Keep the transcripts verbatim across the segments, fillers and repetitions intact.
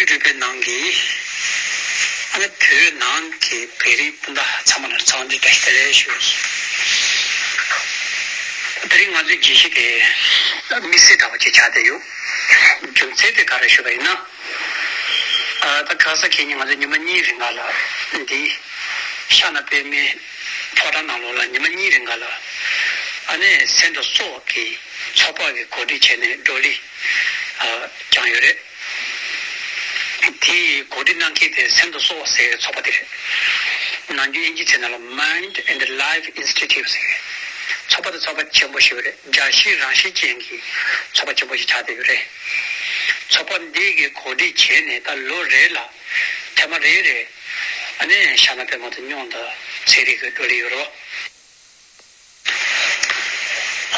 རྒྱུད་རིག་པའི་ནང་གི་ཨ་ནི་བོད་ནང་གི་བོད་རིགས་སྤུན་ཟླ་ཚང་མ་ལ་འཚམས་འདྲི་བཀྲ་ཤིས་བདེ་ལེགས་ཞུ། དེ་རིང་ང་ཚོའི་བརྗོད་གཞི་དེ་དམིགས་བསལ་འདྲ་བོ་ཅིག་ཆགས་བསྡད་ཡོད། རྒྱུ་མཚན་དེ་ག་རེ་ཞུས་པ་ཡིན་ན། ཨ་ད་ཁ་ས་ཁེ་ཉིན་ང་ཚོ་ཉི་མ་གཉིས་རིང་ག་ལ་འདི་ཤ་ན་པད་མའི་ཕོ་བྲང་ནང་ལོགས་ལ་ཉི་མ་གཉིས་རིང་ག་ལ་ཨ་ནི་སེམས་དང་སྲོག་གི་ཚོགས་པ་གི་གོ་སྒྲིག་བྱས་ནས་བགྲོ་གླེང་ཨ་བསྐྱངས་ཡོད་རེད། དེའི་གོ་སྒྲིག་གནང་མཁན་དེ་སེམས་དང་སྲོག་ཟེར་བའི་ཚོགས་པ་དེ་རེད། ནམ་རྒྱུན་དབྱིན་ཇིའི་ཚིག་ནང་ལ་Mind and Life Institute ཟེར་བའི་ཚོགས་པ་དེ་ཚོགས་པ་ཆེན་པོ་ཞིག་རེད། རྒྱལ་སྤྱིའི་རང་བཞིན་ཅན་གྱི་ཚོགས་པ་ཆེན་པོ་ཞིག་ཆགས་བསྡད་ཡོད་རེད། ཚོགས་པ་འདི་གི་གོ་སྒྲིག་བྱས་ནས་ད་ལོ་རེ་ལ་ཐེངས་མ་རེ་རེ་ཨ་ནི་ཤ་ན་པད་མ་དང་སྙུང་གདངས་ཚན་རིག་གི་བགྲོ་གླེང་ཡོད་རེད།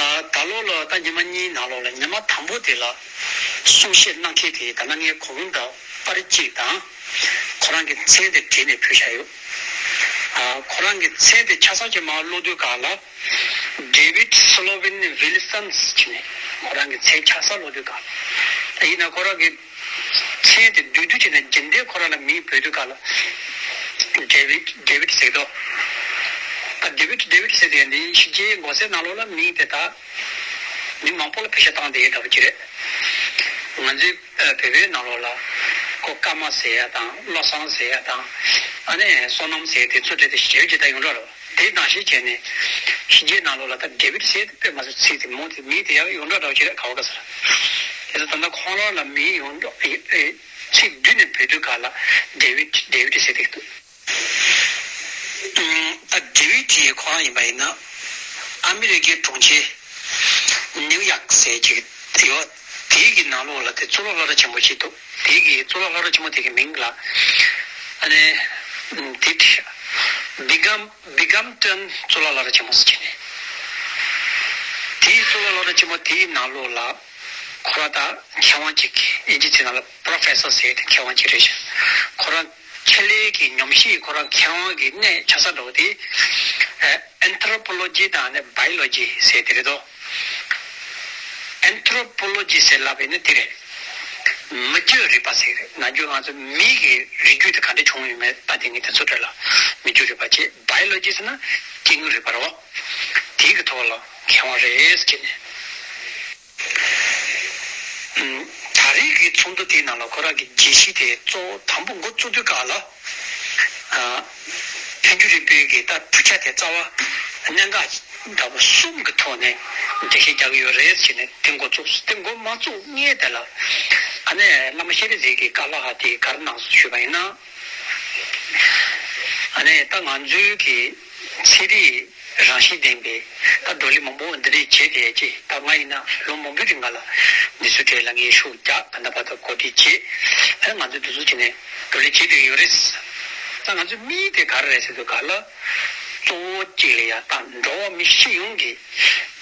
ཨ་ད་ལོ་ལ་ད་ཉི་མ་གཉིས་ནང་ལོགས་ལ་ཉི་མ་དང་པོ་དེ་ལ་གསུང་བཤད་གནང་མཁན་དེ་ད་ནང་ངས་གོང་དུ་པར་གཅིག་དང་ཁོ་རང་གི་མཚན་དེ་བྲིས་ནས་ཕུལ་བཞག་ཡོད། ཨ་ཁོ་རང་གི་མཚན་དེ་ཆ་ཚང་ཅིག་མར་ཀློག་དུས་ག་ལ་David Sloven Wilson ཟེར་ནས་ཁོ་རང་གི་མཚན་ཆ་ཚང་ཀློག་དུས་ག་ལ་ད་ཡིན་ན་ཁོ་རང་གི་མཚན་དེ་བསྡུས་བསྡུས་བྱས་ནས་རྒྱུན་ལྡན་ཁོ་རང་ལ་མིང་འབོད་དུས་ག་ལ་David David ཟེར་དོ། ད་David David ཟེར་དེ་འདི་ཕྱི་རྒྱལ་མགོ་སེར་ནང་ལོགས་ལ་མིང་དེ་ད་མི་མང་པོ་ལ་བེད་སྤྱོད་བཏང་བསྡད་ཡོད་འདྲ་པོ་ཅིག་རེད། ང་ཚོའི་ཨ་བོད་པའི་ནང་ལོགས་ལ་ཁོ་ཀརྨ་ཟེར་ཡ་དང་བློ་བཟང་ཟེར་ཡ་དང་ཨ་ནི་བསོད་ནམས་ཟེར་ཡ་དེ་ཚོ་འདྲ་དེ་ཞེ་པོ་ཅིག་ད་ཡོང་འགྲོ་རེད། དེ་ནང་བཞིན་བྱས་ནས་ཕྱི་རྒྱལ་ནང་ལོགས་ལ་ད་David ཟེར་དེ་དཔེ་མ་སྲིད་ཚིག་དེ་མོ་དེ་མིང་དེ་ཡང་ཡོང་འགྲོ་འདྲ་པོ་ཅིག་རེད། ག་བ་ག་ས་རེད། དེ་ཚོ་ད་ལྟ་ཁོང་རང་ལ་མིང་ཡོང་འགྲོ་ཨེ་ཨེ་ཚིག་བསྡུས་ནས་འབོད་དུས་ག་ལ་David David ཟེར་དེ་འདུག་ད་David ཁོ་རང་ཡིན་པ་ཡིན་ན་ཨ་མི་རི་ཀའི་གྲོང་ཁྱེར་ནིའུ་ཡོག་ཟེར་ཅིག་ཡོད། དེའི་གི་ནང་ལོགས་ལ་དེ་གཙུག་ལག་སློབ་གྲྭ་ཆེན་པོ་ཞིག་འདུག་དེའི་གི་གཙུག་ལག་སློབ་གྲྭ་ཆེན་པོ་དེ་གི་མིང་ལ་ཨ་ནི་དེ་Binghamton གཙུག་ལག་སློབ་གྲྭ་ཆེན་མོ་ཟེར་གྱི་ནས། དེའི་གཙུག་ལག་སློབ་གྲྭ་ཆེན་མོ་དེའི་ནང་ལོགས་ལ་ཁོ་རང་ད་མཁས་དབང་ཅིག་དབྱིན་ཇི་ཚིག་ནང་ལ་པོ་རོ་ཕེ་སར་ཟེར་ཏེ་མཁས་དབང་ཅིག་རེད་ཤག་ཁོ་རང་ཆེད་ལས་ཀྱི་ཉམས་ཞིབ་ཁོ་རང་མཁས་དབང་གི་གནས་ཆགས་ས་འདྲ་བོ་དེ་ཨེན་ཐྲོ་པོ་ལོ་ཇི་དང་ནི་བྷའི་ལོ་ཇི་ཟེར་དེ་རེད་དོ། ཨེན་ཐྲོ་པོ་ལོ་ཇི་ཟེར་ལབ་པ་ཡིན་ན་དེ་རེད། མི་རྒྱུད་རིག་པ་ཟེར་རེད། ནམ་རྒྱུན་ང་ཚོ་མི་གི་རིགས་རྒྱུད་དེ་ག་འདྲ་བྱུང་ཡོད་མེད་ད་དེ་ངས་དེ་ཚོ་འདྲ་ལ་མི་རྒྱུད་རིག་པ་བྱེད། བྷའི་ལོ་ཇི་ཟེར་ན་སྐྱེ་དངོས་རིག་པ་རེད་བ། དེའི་གི་ཐོག་ལ་མཁས་དབང་རེད་ཟེར་གྱི་ནས། ཨུམ། ད་རེས་ཀྱི་ཚོགས་འདུ་དེའི་ནང་ལ་ཁོ་རང་གི་བརྗོད་གཞི་དེ་གཙོ་བོ་དང་པོ་འགོ་བཙུགས་དུས་སྐབས་ལ། ཨ། འཕེལ་འགྱུར་རིག་པའི་གི་ད་གྲུབ་ཆ་དེ་རྩ་བ་གནད་འགག་འདྲ་པོ་གསུམ་གྱི་ཐོག་ནས་འགྲེལ་བཤད་རྒྱག་གི་ཡོད་རེད་ཟེར་ནས་དེ་འགོ་བཙུགས། དེ་འགོ་མ་བཙུགས་སྔོན་དེ་ལ་ཨ་ནི་བླ་མ་ཤེས་རིག་འཛིན་གྱིས་བཀའ་སློབ་ཧ་དེ་ག་རེ་གནང་སོང་ཞུས་པ་ཡིན་ན། ཨ་ནི་ད་ང་ཚོའི་གི་ཚན་རིག་རང་བཞིན་ལྡན་པའི་ད་བགྲོ་གླེང་མང་པོ་འདི་འདྲས་བྱས་ཏེ་ཅི་ད་ང་ཡིན་ན་ལོ་མང་པོའི་རིང་ང་ལ་འདི་ཚོའི་གྲས་ལ་ངས་ཤུགས་རྒྱག་ད་ལྟ་བར་དུ་གོ་སྒྲིག་བྱས། ཨ་ནི་ང་ཚོས་འདི་ཚོ་བྱས་ནས་བགྲོ་གླེང་བྱེད་བསྡད་ཡོད་རེད། ད་ང་ཚོའི་དམིགས་ཡུལ་དེ་ག་རེ་རེད་ཟེར་དུས་ག་ལ་གཙོ་བོ་གཅིག་ལ་ཡ་ད་འགྲོ་བ་མི་སྤྱི་ཡོངས་ཀྱི་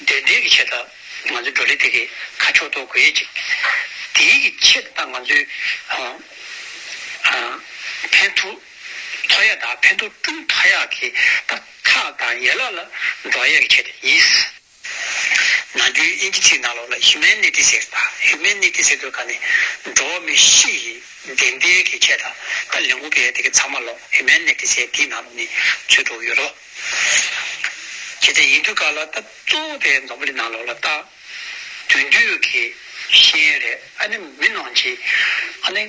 བདེ་སྡུག་གི་ཆེད་དུ་ང་ཚོའི་བགྲོ་གླེང་དེ་གི་ཁ་ཕྱོགས་གཏོད་དགོས་ཡས་ཅིག་དེའི་གི་ཆེད་དུ་ད་ང་ཚོའི་ཨ་ཨ་ཕན་ཐོགས་ཐོགས་ཡ་དང་ཕན་ཐོགས་བསྐྲུན་ཐུབ་ཡ་གི་ད་ཁག་དང་ཡན་ལག་ལ་འགྲོ་ཡ་གི་ཆེད་དུ་ཡིན། ནམ་རྒྱུན་དབྱིན་ཇི་ཚིག་ནང་ལོགས་ལ་ཧིའུ་མེ་ནི་ཊི་ཟེར་ད་ཧིའུ་མེ་ནི་ཊི་ཟེར་དུས་ག་ནས་འགྲོ་བ་མི་སྤྱི་ཡི་བདེན་པའི་གི་ཆེད་དུ་ད་ལས་འགུལ་སྤེལ་ཡ་དེ་གི་ཚང་མ་ལོག་ཧིའུ་མེ་ནི་ཊི་ཟེར་དེའི་ནང་ལོགས་ནས་ཚུད་འགྲོ་གི་ཡོད་རེད། ཇི་ལྟར་ཡིན་དུས་ག་ལ་ད་གཙོ་བོ་དེ་འཛམ་བུ་གླིང་ནང་ལོགས་ལ་ད་དེང་དུས་ཀྱི་ཤེས་ཡོན་རེད། ཨ་ནི་མི་ནང་ཆེ་ཨ་ནི་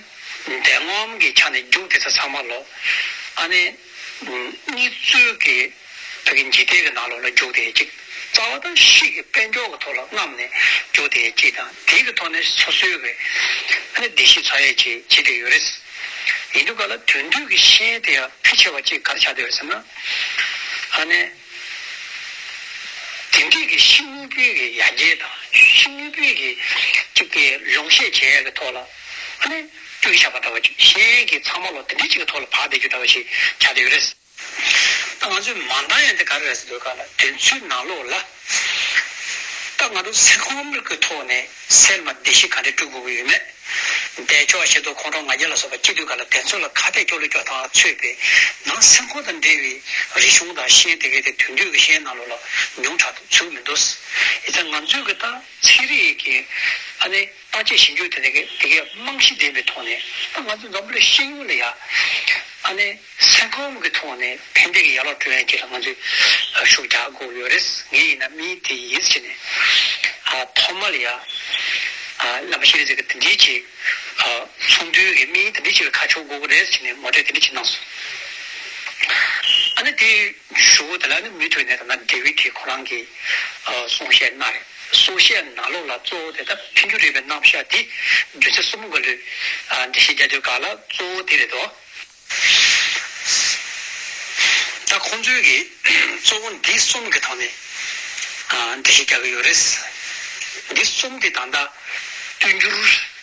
འདས་རྔམ་གྱི་ཆ་ནས་རྒྱུགས་དེ་ཚོ་ཚང་མ་ལོ། ཨ་ནི་དམིགས་བརྩོན་གྱི་ཕ་གི་འཇིག་རྟེན་གྱི་ནང་ལོགས་ལ་རྒྱུགས་དེ་གཅིག་རྩ་བ་དང་ཤི་གི་དཔལ་འབྱོར་གྱི་ཐོག་ལ་རྔམ་ནས་རྒྱུགས་དེ་གཅིག་དང་དེ་གི་ཐོག་ནས་སོ་སོའི་གི་ཨ་ནི་བདེ་སྐྱིད་འཚོལ་ཡས་ཅིག་བྱེད་དེ་ཡོད་རེད། ཡིན་དུས་ག་ལ་དེང་དུས་ཀྱི་ཤེས་ཡོན་དེ་ཡང་ཕལ་ཆེ་བ་གཅིག་ག་རེ་ཆགས་བསྡད་ཡོད་རེད་ཟེར་ན། ཨ་ནི། དེང་དུས་ཀྱི་ཤི་དངོས་པོའི་གི་ཡར་རྒྱས་དང་ཤི་དངོས་པོའི་གི་གཅིག་གི་ལོངས་སྤྱོད་བྱེད་ཡག་གི་ཐོག་ལ་ཨ་ནི་སྤྲུལ་བཞག་པ་འདྲ་བ་ཅིག་ཤེས་ཡོན་གྱི་ཚང་མ་ལོ་དེ་འདྲའི་གཅིག་གི་ཐོག་ལ་བག་བསྡད་རྒྱུ་འདྲ་བ་ཞིག་ཆགས་བསྡད་ཡོད་རེད། ད་ང་ཚོས་མ་འདང་ཡག་དེ་ག་རེ་རེད་ཟེར་དུས་ག་ལ་དེ་ཚོའི་ནང་ལོགས་ལ་ད་ང་ཚོ་སེམས་ཁམས་ཀྱི་ཐོག་ནས་སེམས་ལ་བདེ་སྐྱིད་ག་འདྲ་སྤྲོད་དགོས་ཀྱི་ཡོད་མེད། འདས་ཕྱོགས་ཤེས་རྟོགས་ཁོང་ཁྲོ་ང་རྒྱལ་ལ་སོགས་པ་སྐྱེ་དུས་ག་ལ་དེ་ཚོ་ལ་ཁ་གཏད་གཅོག་ལུགས་གཅོག་སྟངས་ལ་ཚུད་པའི་ནང་སེམས་ཁམས་དང་འབྲེལ་བའི་རིག་གཞུང་དང་ཤེས་ཡོན་དེ་གའི་དེ་དེང་དུས་ཀྱི་ཤེས་ཡོན་ནང་ལོགས་ལ་ཉུང་དྲགས་ཏུ་ཚུད་མི་འདུག་ཡིན་ཙང་ང་ཚོའི་གི་ད་ཚན་རིག་གི་ཨ་ནི་ལྟ་ ཅེས་ཞིབ་འཇུག་དེ་འདྲ་གི་དེ་གའི་རྨང་གཞི་ལྡན་པའི་ཐོག་ནས། ད་ང་ཚོ་འཛམ་བུ་གླིང་ཤེས་ཡོན་ལ་ཡ་ཨ་ནི་སེམས་ཁམས་ཀྱི་ཐོག་ནས་ཕན་བདེ་གི་ཡན་ལག་བསྐྲུན་ཡ་ཅིག་ལ་ང་ཚོས་ཤུགས་རྒྱག་དགོས་ཡོད་རེད། ངས་ཡིན་ན་དམིགས་ཡུལ་དེ་ཡིན་ཟེར་ནས། ཨ་ཐོག་མ་ལ་ཡ་ཨ་བླ་མ་ཤེས་རིག་ཟེར་གི་དེ་འདྲའི་ཅིག་ཨ་ཚོགས་འདུའི་གི་དམིགས་ཡུལ་དེ་འདྲའི་ཅིག་ལ་ཁ་ཕྱོགས་དགོས་ཀྱི་རེད་ཟེར་ནས་ངོ་སྤྲོད་དེ་འདྲ་ཅིག་གནང་སོང་། ཨ་ནི་དེ། གཞུག་གུ་དེ་ལ་ནི་མུ་མཐུད་ནས་ད་ལྟ་ཌེ་བིཌ་ཁོ་རང་གི་ཨ་གསུང་བཤད་གནང་རེད། གསུང་བཤད་ནང་ལོགས་ལ་གཙོ་བོ་དེ་ད་འཕེལ་འགྱུར་རིག་པའི་རྣམ་གཞག་དེ་རྒྱུ་མཚན་གསུམ་ག་ལུས་ཨ་འགྲེལ་བཤད་རྒྱག་དུས་སྒང་ལ་གཙོ་བོ་དེ་རེད་དོ། ད་ཁོང་ཚོའི་གི་གཙོ་བོ་འདི་གསུམ་གི་ཐོག་ནས་ཨ་འགྲེལ་བཤད་རྒྱག་གི་ཡོད་རེད། འདི་གསུམ་དེ་ད་ལྟ་བསྟུན་འགྱུར།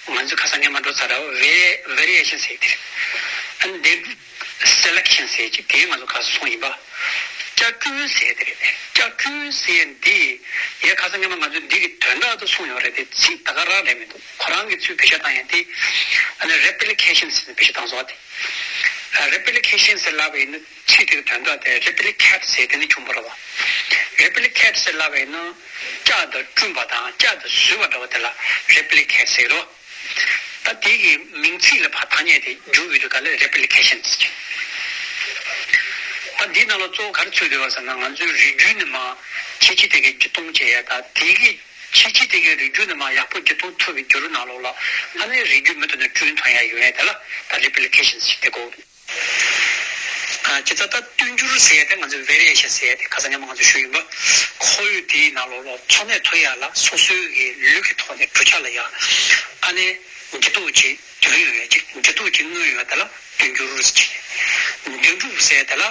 ང་ཚོ་ཁ་སང་སྔོན་མ་འགྲོ་ཚར་བ་ཝེ་རི་ཝེ་རི་ཨེ་ཤན་ཟེར་དེ་རེད། ཨ་ནི་འདི་སེ་ལེག་ཤན་ཟེར་གྱི་དེ་ང་ཚོ་ཁ་སང་གསུངས་ཡིན་པ། བསྐྱར་སྐྲུན་ཟེར་དེ་རེད། བསྐྱར་སྐྲུན་ཟེར་འདི་ཡས་ཁ་སང་སྔོན་མ་ང་ཚོས་འདི་གི་དོན་དག་ཏུ་གསུངས་ཡོད་རེད་དེ། ཚིག་ད་ག་རང་རེད་མི་འདུག་ཁོ་རང་གི་ཚུལ་བེད་སྤྱོད་བཏང་ཡ་དེ་ཨ་ནི་རེ་པི་ལི་ཁེ་ཤན་ཟེར་ནས་བེད་སྤྱོད་བཏང་སོང་བ་དེ། རེ་པི་ལི་ཁེ་ཤན་ཟེར་ལབ་པ་ཡིན་ན་ཚིག་དེ་གི་དོན་དག་དེ་རེ་པི་ལི་ཁེ་ཊི་ཟེར་དེ་ནས་བྱུང་བ་རེད་བ། རེ་པི་ལི་ཁེ་ཊི་ཟེར་ལབ་པ་ཡིན་ན་བསྐྱར་དུ་བསྐྲུན་པ་དང་བསྐྱར་དུ་བཟོས་པ་འདྲ་བ་དེ་ལ་རེ་པི་ལི་ཁེ་ཊི་ཟེར་རོ། ད་དེ་གི་མིང་ཚིག་ལ་ཕར་ཐ་སྙད་དེ་བསྒྱུར་ཡོད་དུས་ག་ལ་རེ་པི་ལི་ཁེ་ཤན་ཟེར་གྱི། ད་འདིའི་ནང་ལ་གཙོ་བོ་ག་རེ་ཚུད་ཡོད་པ་ཟེར་ན། ང་ཚོའི་རིགས་རྒྱུད་ནས་མར་ཁྱད་ཆོས་དེ་གའི་བརྒྱུད་གཏོང་བྱེད་ཡ་དང་། དེ་གི་ཁྱད་ཆོས་དེ་གའི་རིགས་རྒྱུད་ནས་མར་ཡག་པོ་བརྒྱུད་གཏོང་ཐུབ་པའི་རྒྱུ་རུ་ནང་ལོགས་ལ་ཨ་ནི་རིགས་རྒྱུད་མུ་མཐུད་ནས་བསྐྲུན་ཐུབ་ཡ་ཡོད་ཡ་དེ་ལ་ད་རེ་པི་ལི་ཁེ་ཤན་ཟེར་དེ་གོ། ཨ་ཇི་ལྟར་ད་བསྟུན་འགྱུར་ཟེར་ཡ་དེ་ང་ཚོའི་ཝེ་རི་ཨེ་ཤན་ཟེར་ཡ་དེ་ཁ་སང་སྔོན་མ་ང་ཚོས་ཞུས་ཡིན་པ། ཁོར་ཡུག་དེའི་ནང་ལོགས་ལ་འཚོ་གནས་ཐུབ་ཡ་ལ་སོ་སོའི་གི་ལུས་ཀྱི་ཐོག་ནས་གྲུབ་ཆ་ལ་ཡ་ཨ་ནི་འགྱུར་ལྡོག་ཅིག་བཏོན་ཡོང་ཡ་ཅིག་འགྱུར་ལྡོག་ཅིག་མངོན་ཡོང་ཡ་དེ་ལ་བསྟུན་འགྱུར་ཟེར། འདེམས་སྒྲུག་ཟེར་ཡ་དེ་ལ་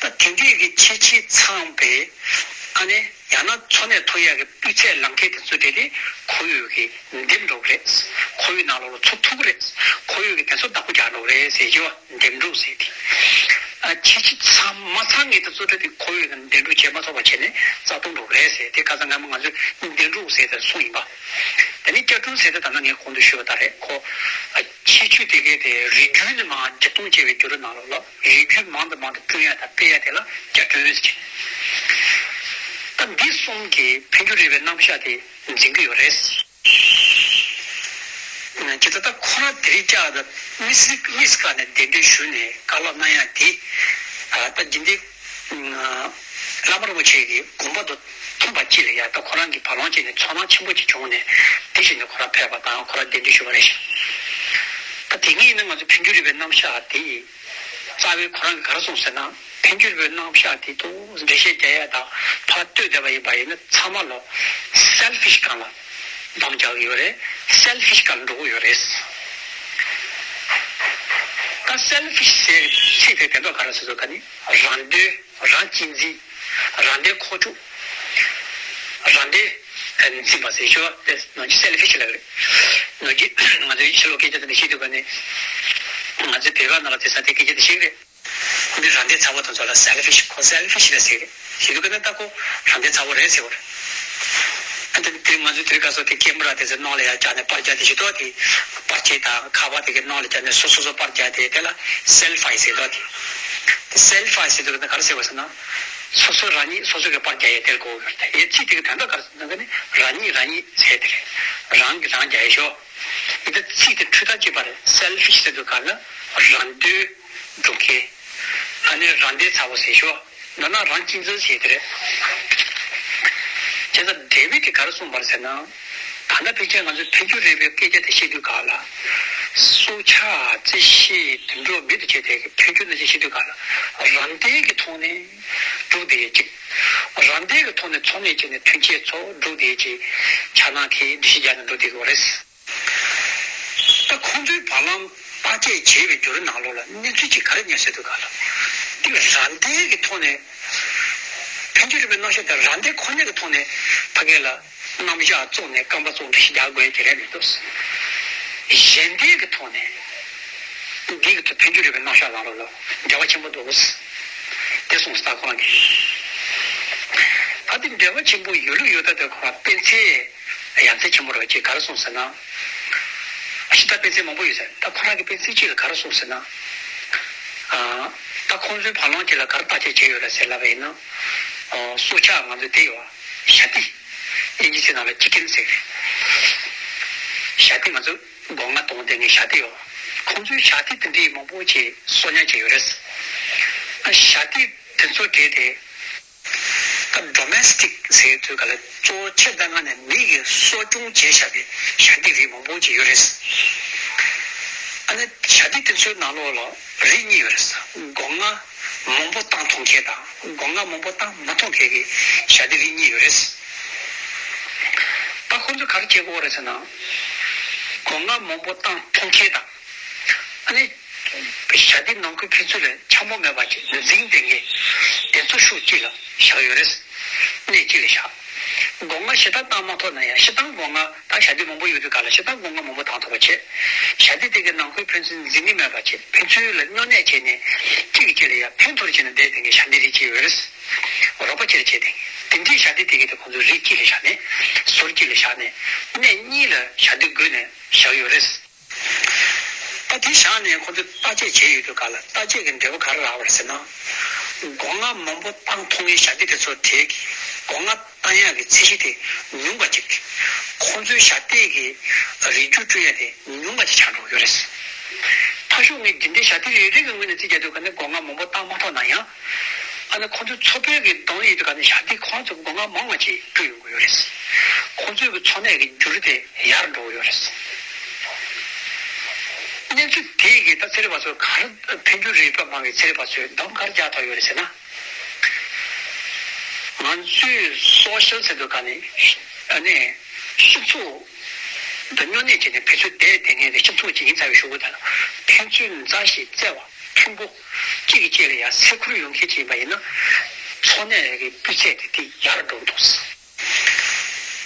ད་དེ་འདྲའི་གི་ཁྱད་ཆོས་ཚང་པའི་ཨ་ནི་ཡང་ན་འཚོ་གནས་ཐུབ་ཡ་གི་སྤུས་ཚད་ལམ་ཁ་དེ་ཚོ་དེ་དེ་ཁོར་ཡུག་གི་འདེམས་འགྲོ་གི་རེད། ཁོར་ཡུག་ནང་ལོགས་ལ་འཚོ་ཐུབ་ཀྱི་རེད། ཁོར་ཡུག་གི་དེ་ཚོ་བདག་པོ་རྒྱག་འགྲོ་གི་རེད་ཟེར་གྱི་བ། འདེམས་སྒྲུག་ཟེར་དེ། ཨ་ཁྱད་ཆོས་ཚང་མ་ཚང་ངེས་དེ་ཚོ་དེ་དེ་ཁོར་ཡུག་གི་འདེམས་སྒྲུག་བྱེད་མ་ཐུབ་པ་བྱས་ནས་རྩ་སྟོང་འགྲོ་གི་རེད་ཟེར་དེ། ཁ་སང་སྔ་མོ་ང་ཚོས་འདེམས་སྒྲུག་ཟེར་དེ་གསུངས་ཡིན་པ། དེ་ནས་བསྐྱར་སྐྲུན་ཟེར་དེ་ད་ནང་ངས་གོང་དུ་ཞུས་པ་ལྟར་རེད། ཁོ་ཨ་ཁྱད་ཆོས་དེ་གའི་དེ་རིགས་རྒྱུད་ནས་མར་བརྒྱུད་གཏོང་བྱས་པའི་རྒྱུ་རུ་ནང་ལོགས་ལ་རིགས་རྒྱུད་མང་དུ་མང་དུ་བསྐྲུན་ཡ་དང་སྤེལ་ཡ་དེ་ལ་བསྐྱར་སྐྲུན་ཟེར། ད་འདི་གསུམ་གྱིས་འཕེལ་འགྱུར་རིག་པའི་རྣམ་གཞག་དེ་འཛིན་གྱི་ཡོད་རེད། ཇི་ལྟར་ད་ཁོ་རང་དེ་རིང་བསྐྱར་དུ་དམིགས་བསལ་དམིགས་བསལ་ནས་གདན་འདྲེན་ཞུས་ནས་བཀའ་སློབ་གནང་ཡ་དེ། ད་འདི་འདི་བླ་མ་རིན་པོ་ཆེ་གི་དགོངས་པ་དང་མཐུན་པ་ཅིག་ལ་ཡ། ད་ཁོ་རང་གི་བར་ལམ་ཅིག་ནས་ཚོར་སྣང་ཆེན་པོ་ཅིག་བྱུང་ནས་དེ་བཞིན་དུ་ཁོ་རང་ཕེབས་པ་དང་ཁོ་རང་གདན་འདྲེན་ཞུས་པ་རེད་ཤག་ད་དེ་ངས་ཡིན་ན་ང་ཚོ་འཕེལ་འགྱུར་རིག་པའི་རྣམ་གཞག་དེ་རྩ་བའི་ཁོ་རང་གིས་ག་རེ་གསུངས་ཟེར་ན། འཕེལ་འགྱུར་རིག་པའི་རྣམ་གཞག་དེ་དུ་འགྲེལ་བཤད་རྒྱག་ཡ་དང་ཕར་ལྟོས་བསྡད་པ་ཡིན་པ་ཡིན་ན་ཚང་མ་ལོ་སེལ་ཕི་ཤི་སྒང་ལ་འདམ་རྒྱག་གི་ཡོད་རེད། སེལ་ཕི་ཤི་སྒང་ལ་འགྲོ་གི་ཡོད་རེད། ད་སེལ་ཕི་ཤི་ཟེར་ཚིག་དེ་དོན་དག་ག་རེ་ཟེར་ཚོད་ག་ནི་རང་དོན། རང་གཅེས་འཛིན། རང་བདེ་ཁོག་སྐྱོང་། རང་བདེ་འཛིན་པ་ཟེར་ཞོ་དེ་ནང་གི་སེལ་ཕི་ཤི་ལབ་རེད། ནང་གི་ང་ཚོའི་ཕྱི་ལོགས་སྐད་ཆ་དེ་འདྲ་བཤད་དུས་ག་ནས་ང་ཚོའི་བོད་པ་ནང་ལ་དེ་ས་དེ་སྐད་ཆ་དེ་བཤད་རེད། འདི་རང་བདེ་ཚ་བོ་དང་ཚོ་ལ་སེལ་ཕི་ཤི་ཁོ་སེལ་ཕི་ཤི་ལ་ཟེར་རེད། ཞེས་དུས་ག་ནས་ད་ཁོ་རང་བདེ་ཚ་བོ་རེད་ཟེར་བ་རེད། ཨ་དེ་དེ་ང་ཚོའི་དེ་རིང་ཁ་སང་དེ་ཀེ་མ་ར་དེ་ཚོ་ནང་ལ་ཡར་བཀྱག་ནས་པར་རྒྱག་དེ་བྱེད་དོ། དེ་པར་ཆས་དང་ཁ་པར་དེ་གའི་ནང་ལ་བཀྱག་ནས་སོ་སོ་སོ་པར་རྒྱག་དེ་དེ་ལ་སེལ་ཕི་ཟེར་དོ། དེ་དེ་སེལ་ཕི་ཟེར་དུས་ག་ནས་ག་རེ་ཟེར་བ་ཟེར་ན། སོ་སོ་རང་ཉིད་སོ་སོ་གི་པར་རྒྱག་ཡས་དེར་གོ་གི་རེད། ཡའི་ཚིག་དེ་གི་དོན་དག་ག་རེ་ཟེར་ན་ག་ནི་རང་ཉིད་རང་ཉིད་ཟེར་དེ་རེད། རང་གིས་རང་རྒྱག་ཡས་ཤོག་ཡི་དེ་ཚིག་དེ་འཁྲུལ་ཐག་ཆོད་པ་རེད། སེལ་ཕི་ཤི་ཟེར་དུས་ག་ནི་རང་དོན་སྒྲུབ་མཁན། ཨ་ནི་རང་བདེ་ཚ་བོ་ཟེར་ཤོག་མདོར་ན་རང་གཅེས་འཛིན་ཟེར་དེ་རེད། བྱས་ཙང་ཌེ་བིཌ་གིས་ག་རེ་གསུངས་པ་རེད་ཟེར་ན། ད་ལྟ་ཕལ་ཆེར་ང་ཚོས་འཕེལ་འགྱུར་རིག་པའི་སྐད་ཆ་དེ་བཤད་དུས་ག་ལ། སྲོག་ཆགས་རྩི་ཤིང་དུད་འགྲོ་མི་དང་བཅས་ཏེ་འཕེལ་འགྱུར་རྣམ་གཞག་བཤད་དུས་ག་ལ། རང་བདེ་གི་ཐོག་ནས་འགྲོ་བསྡད་ཡས་ཅིག་རང་བདེ་གི་ཐོག་ནས་འཚོ་གནས་བྱས་ནས་ཐོན་སྐྱེད་ཚོ་འགྲོ་བསྡད་ཡས་ཅིག་ཆགས་སྣང་གིས་འདྲི་གཞི་རྒྱག་ནས་འགྲོ་བསྡད་ཀྱི་ཡོད་རེད། ད་ཁོང་ཚོའི་བར་ལམ་བརྟག་དཔྱད་བྱས་པའི་བརྒྱུད་རིམ་ནང་ལོགས་ལ་གནས་ཚུལ་ཅིག་ག་རེ་རྙེད་སྲིད་འདུག་ག་ལ། དེ་རང་བདེ་གི་ཐོག་ནས། འཕེལ་འགྱུར་རིག་པའི་རྣམ་གཞག་དེ་རང་བདེ་ཁོ་ན་གི་ཐོག་ནས་ཕ་གི་ལ་རྣམ་གཞག་བཙུགས་ནས་རྐང་པ་བཙུགས་འདྲ་ཞིག་རྒྱག་དགོས་ཀྱི་རེད་མི་འདུག་གཞན་བདེ་གི་ཐོག་ནས་འདི་གི་ཐོག་འཕེལ་འགྱུར་རིག་པའི་རྣམ་གཞག་ནང་ལོགས་ལ་འབྲེལ་བ་ཆེན་པོ་འདུག་དེ་གསུངས་སོང་ད་ཁོ་རང་གིས། ད་དེ་འབྲེལ་བ་ཆེན་པོ་ཡོད་ལུགས་ཡོད་ད་དེ་ཁོ་རང་དཔེ་མཚོན། ཡ་མཚན་ཆེན་པོ་རེད་ཅེས་ག་རེ་གསུངས་ཟེར་ན། ཨ་ཕྱི་ད་དཔེ་མཚོན་མང་པོ་ཡོད་ཟེར། ད་ཁོ་རང་གི་དཔེ་མཚོན་གཅིག་ལ་ག་རེ་གསུངས་ཟེར་ན། ཨ་ད་ཁོང་ཚོའི་བར་ལམ་གཅིག་ལ་ག་རེ་བརྟག་དཔྱད་བྱས་ཡོད་རེད་ཟེར་ལབ་པ་ཡིན་ན། ཨ་སྲོག་ཆགས་ང་ཚོ་དེ་ཡོད་བ། ཞ་ཏི། དབྱིན་ཇི་ཚིག་ནང་ལ་ཅི་ཀེན་ཟེར་གི་རེད། ཞྭ་སྡེ་ང་ཚོ་སྒོ་ང་གཏོང་བསྡད་མཁན་ཞྭ་སྡེ་ཡོད། ཁོང་ཚོའི་ཞྭ་སྡེ་དེ་འདྲའི་མང་པོ་ཅིག་གསོ་ཉར་བྱས་ཡོད་རེད། ཨ་ཞྭ་སྡེ་དེ་ཚོ་གྲས་དེ་ད་ཌོ་མེ་སི་ཊིག་ཟེར་དུས་ག་ལ་གཙོ་བོ་ཆེ་ད་ང་ནས་མི་གིས་གསོ་སྐྱོང་བྱས་བཞག་པའི་ཞྭ་སྡེ་རིགས་མང་པོ་ཅིག་ཡོད་རེད། ཨ་ནི་ཞྭ་སྡེ་དེ་ཚོའི་ནང་ལོགས་ལ་རིགས་གཉིས་ཡོད་རེད། སྒོ་ང་མང་པོ་བཏང་ཐུབ་མཁན་དང་སྒོ་ང་མང་པོ་བཏང་མ་ཐུབ་མཁན་གྱི་ཞྭ་སྡེ་རིགས་གཉིས་ཡོད་རེད། ད་ཁོང་ཚོས་ག་རེ་བྱེད་དགོས་རེད་ཟེར་ན། སྒོ་ང་མང་པོ་བཏང་ཐུབ་མཁན་དང་། ཨ་ནི། ཞྭ་སྡེ་ནང་ཁུལ་ཕན་ཚུན་ལ་འཆམ་པོ་མེད་པ་ཅིག་འཛིང་བསྡད་མཁན་དེ་ཚོ་ཕྱོགས་གཅིག་ལ་བཞག་ཡོད་རེད། གནས་གཅིག་ལ་བཞག་སྒོ་ང་ཞེ་དྲག་བཏང་མ་ཐུབ་ན་ཡང་སྤྱིར་བཏང་སྒོ་ང་ད་ཞྭ་སྡེ་མང་པོ་ཡོད་དུས་ག་ལ་སྤྱིར་བཏང་སྒོ་ང་མང་པོ་བཏང་ཐུབ་པ་བྱེད། ཞྭ་སྡེ་དེ་གའི་ནང་ཁུལ་ཕན་ཚུན་འཛིང་གི་མེད་པ་བྱེད། ཕན་ཚུན་ལ་སྨྱོ་ནད་བྱས་ནས་གཅིག་གིས་གཅིག་ལ་ཡང་ཕན་ཐོགས་བྱས་ནས་བསྡད་བསྡད་མཁན་ཞྭ་སྡེ་རིགས་གཅིག་ཡོད་རེད། རོགས་པ་བྱེད་བྱེད་དེ། དེ་འདྲའི་ཞྭ་སྡེ་དེ་གའི་དེ་ཁོང་ཚོ་རིགས་གཅིག་ལ་བཞག་ནས། ཟུར་གཅིག་ལ་བཞག་ནས། གནས་གཉིས་ལ་ཞྭ་སྡེ་བགོས་ནས་བཞག་ཡོད་རེད། ད་དེ་བཞག་ནས་ཁོང་ཚོས་བརྟག་དཔྱད་བྱས་ཡོད་དུས་ག་ལ་བརྟག་དཔྱད་ཀྱི་འབྲས་བུ་ག་རེ་རག་པ་རེད་ཟེར་ན། སྒོ་ང་མང་པོ་བཏང་ཐུབ་མཁན་ཞྭ་སྡེ་དེ་ཚོ་དེ་གི་སྒོ་ང་བཏང་ཡག་གི་ཚད་གཞི་དེ་ཉུང་བ་ཅིག་ཁོང་ཚོའི་ཞྭ་སྡེ་གི་རིགས་རྒྱུད་བསྐྲུན་ཡག་དེ་ཉུང་བ་ཅིག་ཆགས་འགྲོ་གི་ཡོད་རེད། ཕར་ཕྱོགས་ངས་འདི་འདྲའི་ཞྭ་སྡེ་རེ་རེ་གི་ངོས་ནས་རྩིས་རྒྱག་དུས་ག་ནས་སྒོ་ང་མང་པོ་བཏང་མ་ཐུབ་ན་ཡང་། ཨ་ནི་ཁོང་ཚོའི་འཚོ་བའི་གི་གདོང་ཡིན་དུས་ག་ནས་ཞྭ་སྡེ་ཁོང་ཚོ་སྒོ་ང་མང་བ་ཅིག་བསྐྲུན་ཡོང་གི་ཡོད་རེད། ཁོང་ཚོའི་གི་འཚོ་གནས་ཀྱི་འགྱུར་དེ་ཡར་འགྲོ་གི་ཡོད་རེད། གནས་ཚུལ་དེ་གི་ད་ཚན་རིག་པ་ཚོས་ག་རེ་འཕེལ་འགྱུར་རིག་པ་སྨྲ་བའི་ཚན་རིག་པ་ཚོས་གདམ་ག་རེ་རྒྱག་ཐུབ་ཡོད་རེད་ཟེར་ན། ང་ཚོས་སོ་ཤལ་ཟེར་དུས་ག་ནས་ཨ་ནི་སྤྱི་ཚོགས་དང་སྨྱོ་ནད་བྱས་ནས་ཕན་ཚུན་བསྡད་བསྡད་མཁན་གྱི་སྤྱི་ཚོགས་ཅིག་ཡིན་ཚར་བའི་གཞུག་གུ་དེ་ལ་ཕན་ཚུན་མཛའ་ཞིང་བརྩེ་བ་མཐུན་པོ་གཅིག་གིས་གཅིག་ལ་ཡང་སེམས་ཁུར་ཡོང་མཁན་ཅིག་ཡིན་པ་ཡིན་ན། འཚོ་གནས་ཀྱི་སྤུས་ཚད་དེ་དེ་ཡར་འགྲོ་འདུག་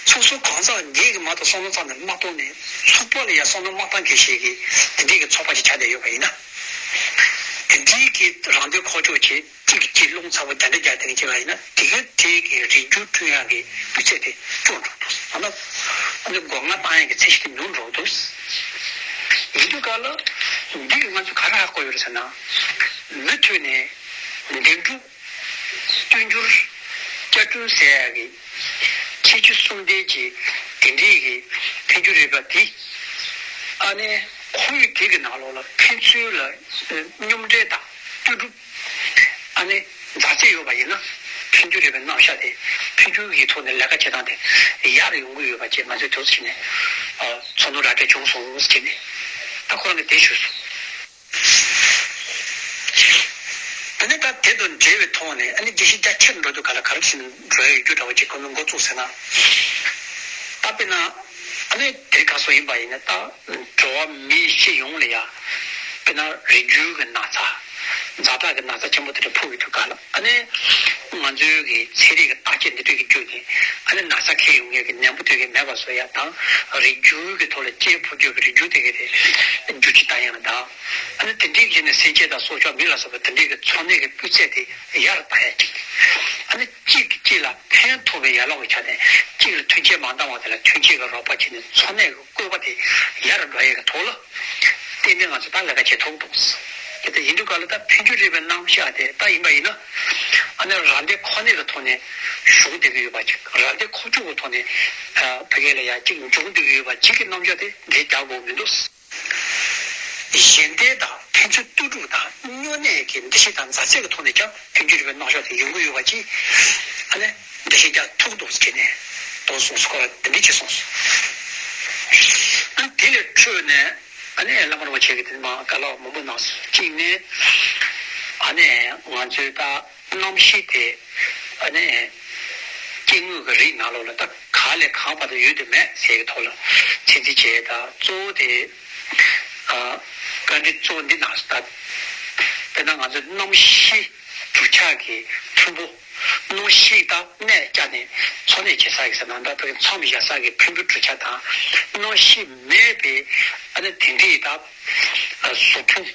སོ་སོ་གང་ཟག་ངེད་ཀྱི་མ་གཏོགས་བསམ་བློ་རྩ་ནས་མ་གཏོང་ནས་ཚོགས་པ་ལ་ཡང་བསམ་བློ་མ་བཏང་མཁན་ཞིག་གིས་དེ་འདྲའི་གི་ཚོགས་པ་ཞིག་ཆགས་བསྡད་ཡོད་པ་ཡིན་ན། དེ་འདྲའི་གི་རང་དོན་ཁོག་བཅུག་བྱེད་གཅིག་གིས་གཅིག་རླུང་ཚ་པོ་རྒྱ་འདྲེ་རྒྱག་དེ་འདྲ་བྱེད་པ་ཡིན་ན་དེ་གའི་དེ་གི་རིགས་རྒྱུད་བསྐྲུན་ཡག་གི་སྤུས་ཚད་དེ་སྐྱོ་འགྲོ་འདུག་ཨ་ནི་ཨ་ནི་སྒོ་ང་བཏང་ཡག་གི་ཚད་གཞི་དེ་ཉུང་འགྲོ་འདུག་ཡིན་དུས་ག་ལ་འདི་གི་ང་ཚོས་ག་རེ་ཧ་གོ་ཡོད་རེད་ཟེར་ན། མུ་མཐུད་ནས་འདེམས་སྒྲུག་བསྟུན་འགྱུར། བསྐྱར་སྐྲུན་ཟེར་ཡག་གི་ཁྱད་ཆོས་གསུམ་ལྡན་གྱི་དེ་འདྲའི་གི་འཕེལ་འགྱུར་རིག་པ་འདི་ཨ་ནི་ཁོར་ཡུག་དེ་གི་ནང་ལོགས་ལ་ཕན་ཚུན་ལ་མཉམ་འབྲེལ་དང་ལྟོས་གྲུབ་ཨ་ནི་མཛའ་བརྩེ་ཡོད་པ་ཡིན་ན་འཕེལ་འགྱུར་རིག་པའི་རྣམ་གཞག་དེ་འཕེལ་འགྱུར་གྱི་ཐོག་ནས་ལས་ཀ་བྱེད་སྟངས་དེ་ཡར་ཡོང་གི་ཡོད་པ་བཅས་ང་ཚོས་དུས་ཚོད་ནས་ཚོར་སྣང་ར་སྤྲོད་བྱུང་སོང་ཟེར་ནས་ད་ཁོ་རང་གིས་དེ་ཞུས་སོང་། ད་ནི་ད་དེ་དང་འབྲེལ་བའི་ཐོག་ནས་ཨ་ནི་རྒྱལ་སྤྱི་རྒྱ་ཆེར་འགྲོ་དུས་ག་ལ་ག་རེ་བྱས་ནས་འགྲོ་ཡ་ཡོད་རྒྱུ་འདྲ་བོ་ཅིག་ཁོ་ཚོས་འགོ་བཙུགས་ཟེར་ན། ད་དཔེར་ན་ཨ་ནི་དེ་ག་སོ་ཡིན་པ་ཡིན་ན་ད་འགྲོ་བ་མི་སྤྱི་ཡོངས་ལ་ཡ་དཔེར་ན་རིགས་རྒྱུད་ཀྱི་ན་ཚ་ཛ་དྲག་གི་ན་ཚ་ཆེན་པོ་དེ་འདྲ་ཕོག་ཡོད་དུས་ག་ལ་ཨ་ནི་ང་ཚོའི་གི་ཚན་རིག་གི་བརྟག་དཔྱད་འདི་འདྲ་གི་བརྒྱུད་ནས་ཨ་ནི་ན་ཚ་ཁེལ་ཡོང་མཁན་གི་ནད་འབུ་དེ་གི་མེད་པ་བཟོ་ཡ་དང་རིགས་རྒྱུད་ཀྱི་ཐོག་ལ་སྐྱེས་ཕོ་རྒྱུད་ཀྱི་རིགས་རྒྱུད་དེ་གི་དེ་རྒྱུ་ཅི་ལྟ་ཡང་དང་། ཨ་ནི་དེ་འདྲའི་བྱས་ནས་སེམས་ཅན་དང་སྲོག་ཆགས་མི་ལ་སོགས་པ་དེ་འདྲའི་གི་འཚོ་གནས་ཀྱི་སྤུས་ཚད་དེ་ཡར་བཏང་ཡ་གཅིག་ཨ་ནི་གཅིག་གིས་གཅིག་ལ་ཕན་ཐོགས་པའི་ཡ་ལོག་གི་ཆ་ནས་གཅིག་ལ་མཐུན་རྐྱེན་མ་འདང་བ་དེ་ལ་མཐུན་རྐྱེན་གྱི་རོགས་པ་བྱས་ནས་འཚོ་གནས་ཀྱི་བཀོད་པ་དེ་ཡར་འགྲོ་ཡ་གི་ཐོག་ལ་ཏན་ཏན་ང་ཚོ་ད་ལས་ཀ་བྱེད་ཐུབ་འདུག་དེ་ལྟར་ཡིན་དུས་ག་ལ་ད་འཕེལ་འགྱུར་རིག་པའི་རྣམ་གཞག་དེ་ད་ཡིན་པ་ཡིན་ན་ཨ་ནི་རང་སྡེ་ཁོ་ནའི་གི་ཐོག་ནས་བྱུང་བསྡད་ཀྱི་ཡོད་པ་ཅིག་རང་སྡེ་ཁོག་བཅུག་གི་ཐོག་ནས་ཕ་གི་ལ་ཡ་གཅིག་འབྱུང་བསྡད་ཀྱི་ཡོད་པ་ཅིག་གི་རྣམ་གཞག་དེ་འགྲེལ་རྒྱག་དགོས་མི་འདུག་གཞན་སྡེ་དང་ཕན་ཚུན་ལྟོས་གྲུབ་དང་སྨྱོ་ནད་ཀྱི་འདུ་ཤེས་དང་མཛའ་བརྩེ་གི་ཐོག་ནས་ཀྱང་འཕེལ་འགྱུར་རིག་པའི་རྣམ་གཞག་དེ་ཡོང་གི་ཡོད་པ་ཅིག་ཨ་ནི་འགྲེལ་བཤད་རྒྱག་ཐུབ་འདུག་ཟེར་ནས་དོ་གསུངས་སོ། ཁོ་རང་འདི་འདྲ་ཅིག་གསུངས་སོ། ཨ་ནི་དེ་ལས་འཕྲོས་ནས་ཨ་ནི་བླ་མ་རིན་པོ་ཆེ་གིས་དེ་མ་བཀའ་སློབ་མང་པོ་གནང་སོང་། གཅིག་ནས་ཨ་ནི་ང་ཚོའི་ད་རྣམ་ཤེས་དེ་ཨ་ནི་སྐྱེ་དངོས་ཀྱི་རིགས་ནང་ལོགས་ལ་ད་གང་ལས་གང་བར་དུ་ཡོད་དུ་མེད་ཟེར་གྱི་ཐོག་ལ་ཚིག་འཛིན་བྱས། ད་གཙོ་བོ་དེ་ཨ་བཀའ་འདྲི་གཙོ་བོ་འདི་ནང་སོང་། ད་དཔེར་ན་ང་ཚོའི་རྣམ་ཤེས་གྲུབ་ཆ་གི་ཕུང་པོ། རྣམ་ཤེས་དང་གནས་བཅའ་ནས་འཚོ་གནས་བྱེད་ས་གི་ཟེར་ན་ད་ཕ་གི་མཚམས་བཞག་ས་གི་ཕུང་པོའི་གྲུབ་ཆ་དང་། རྣམ་ཤེས་མེད་པའི་ཨ་ནི་དེ་འདྲའི་ད་གཟུགས་ཕུང་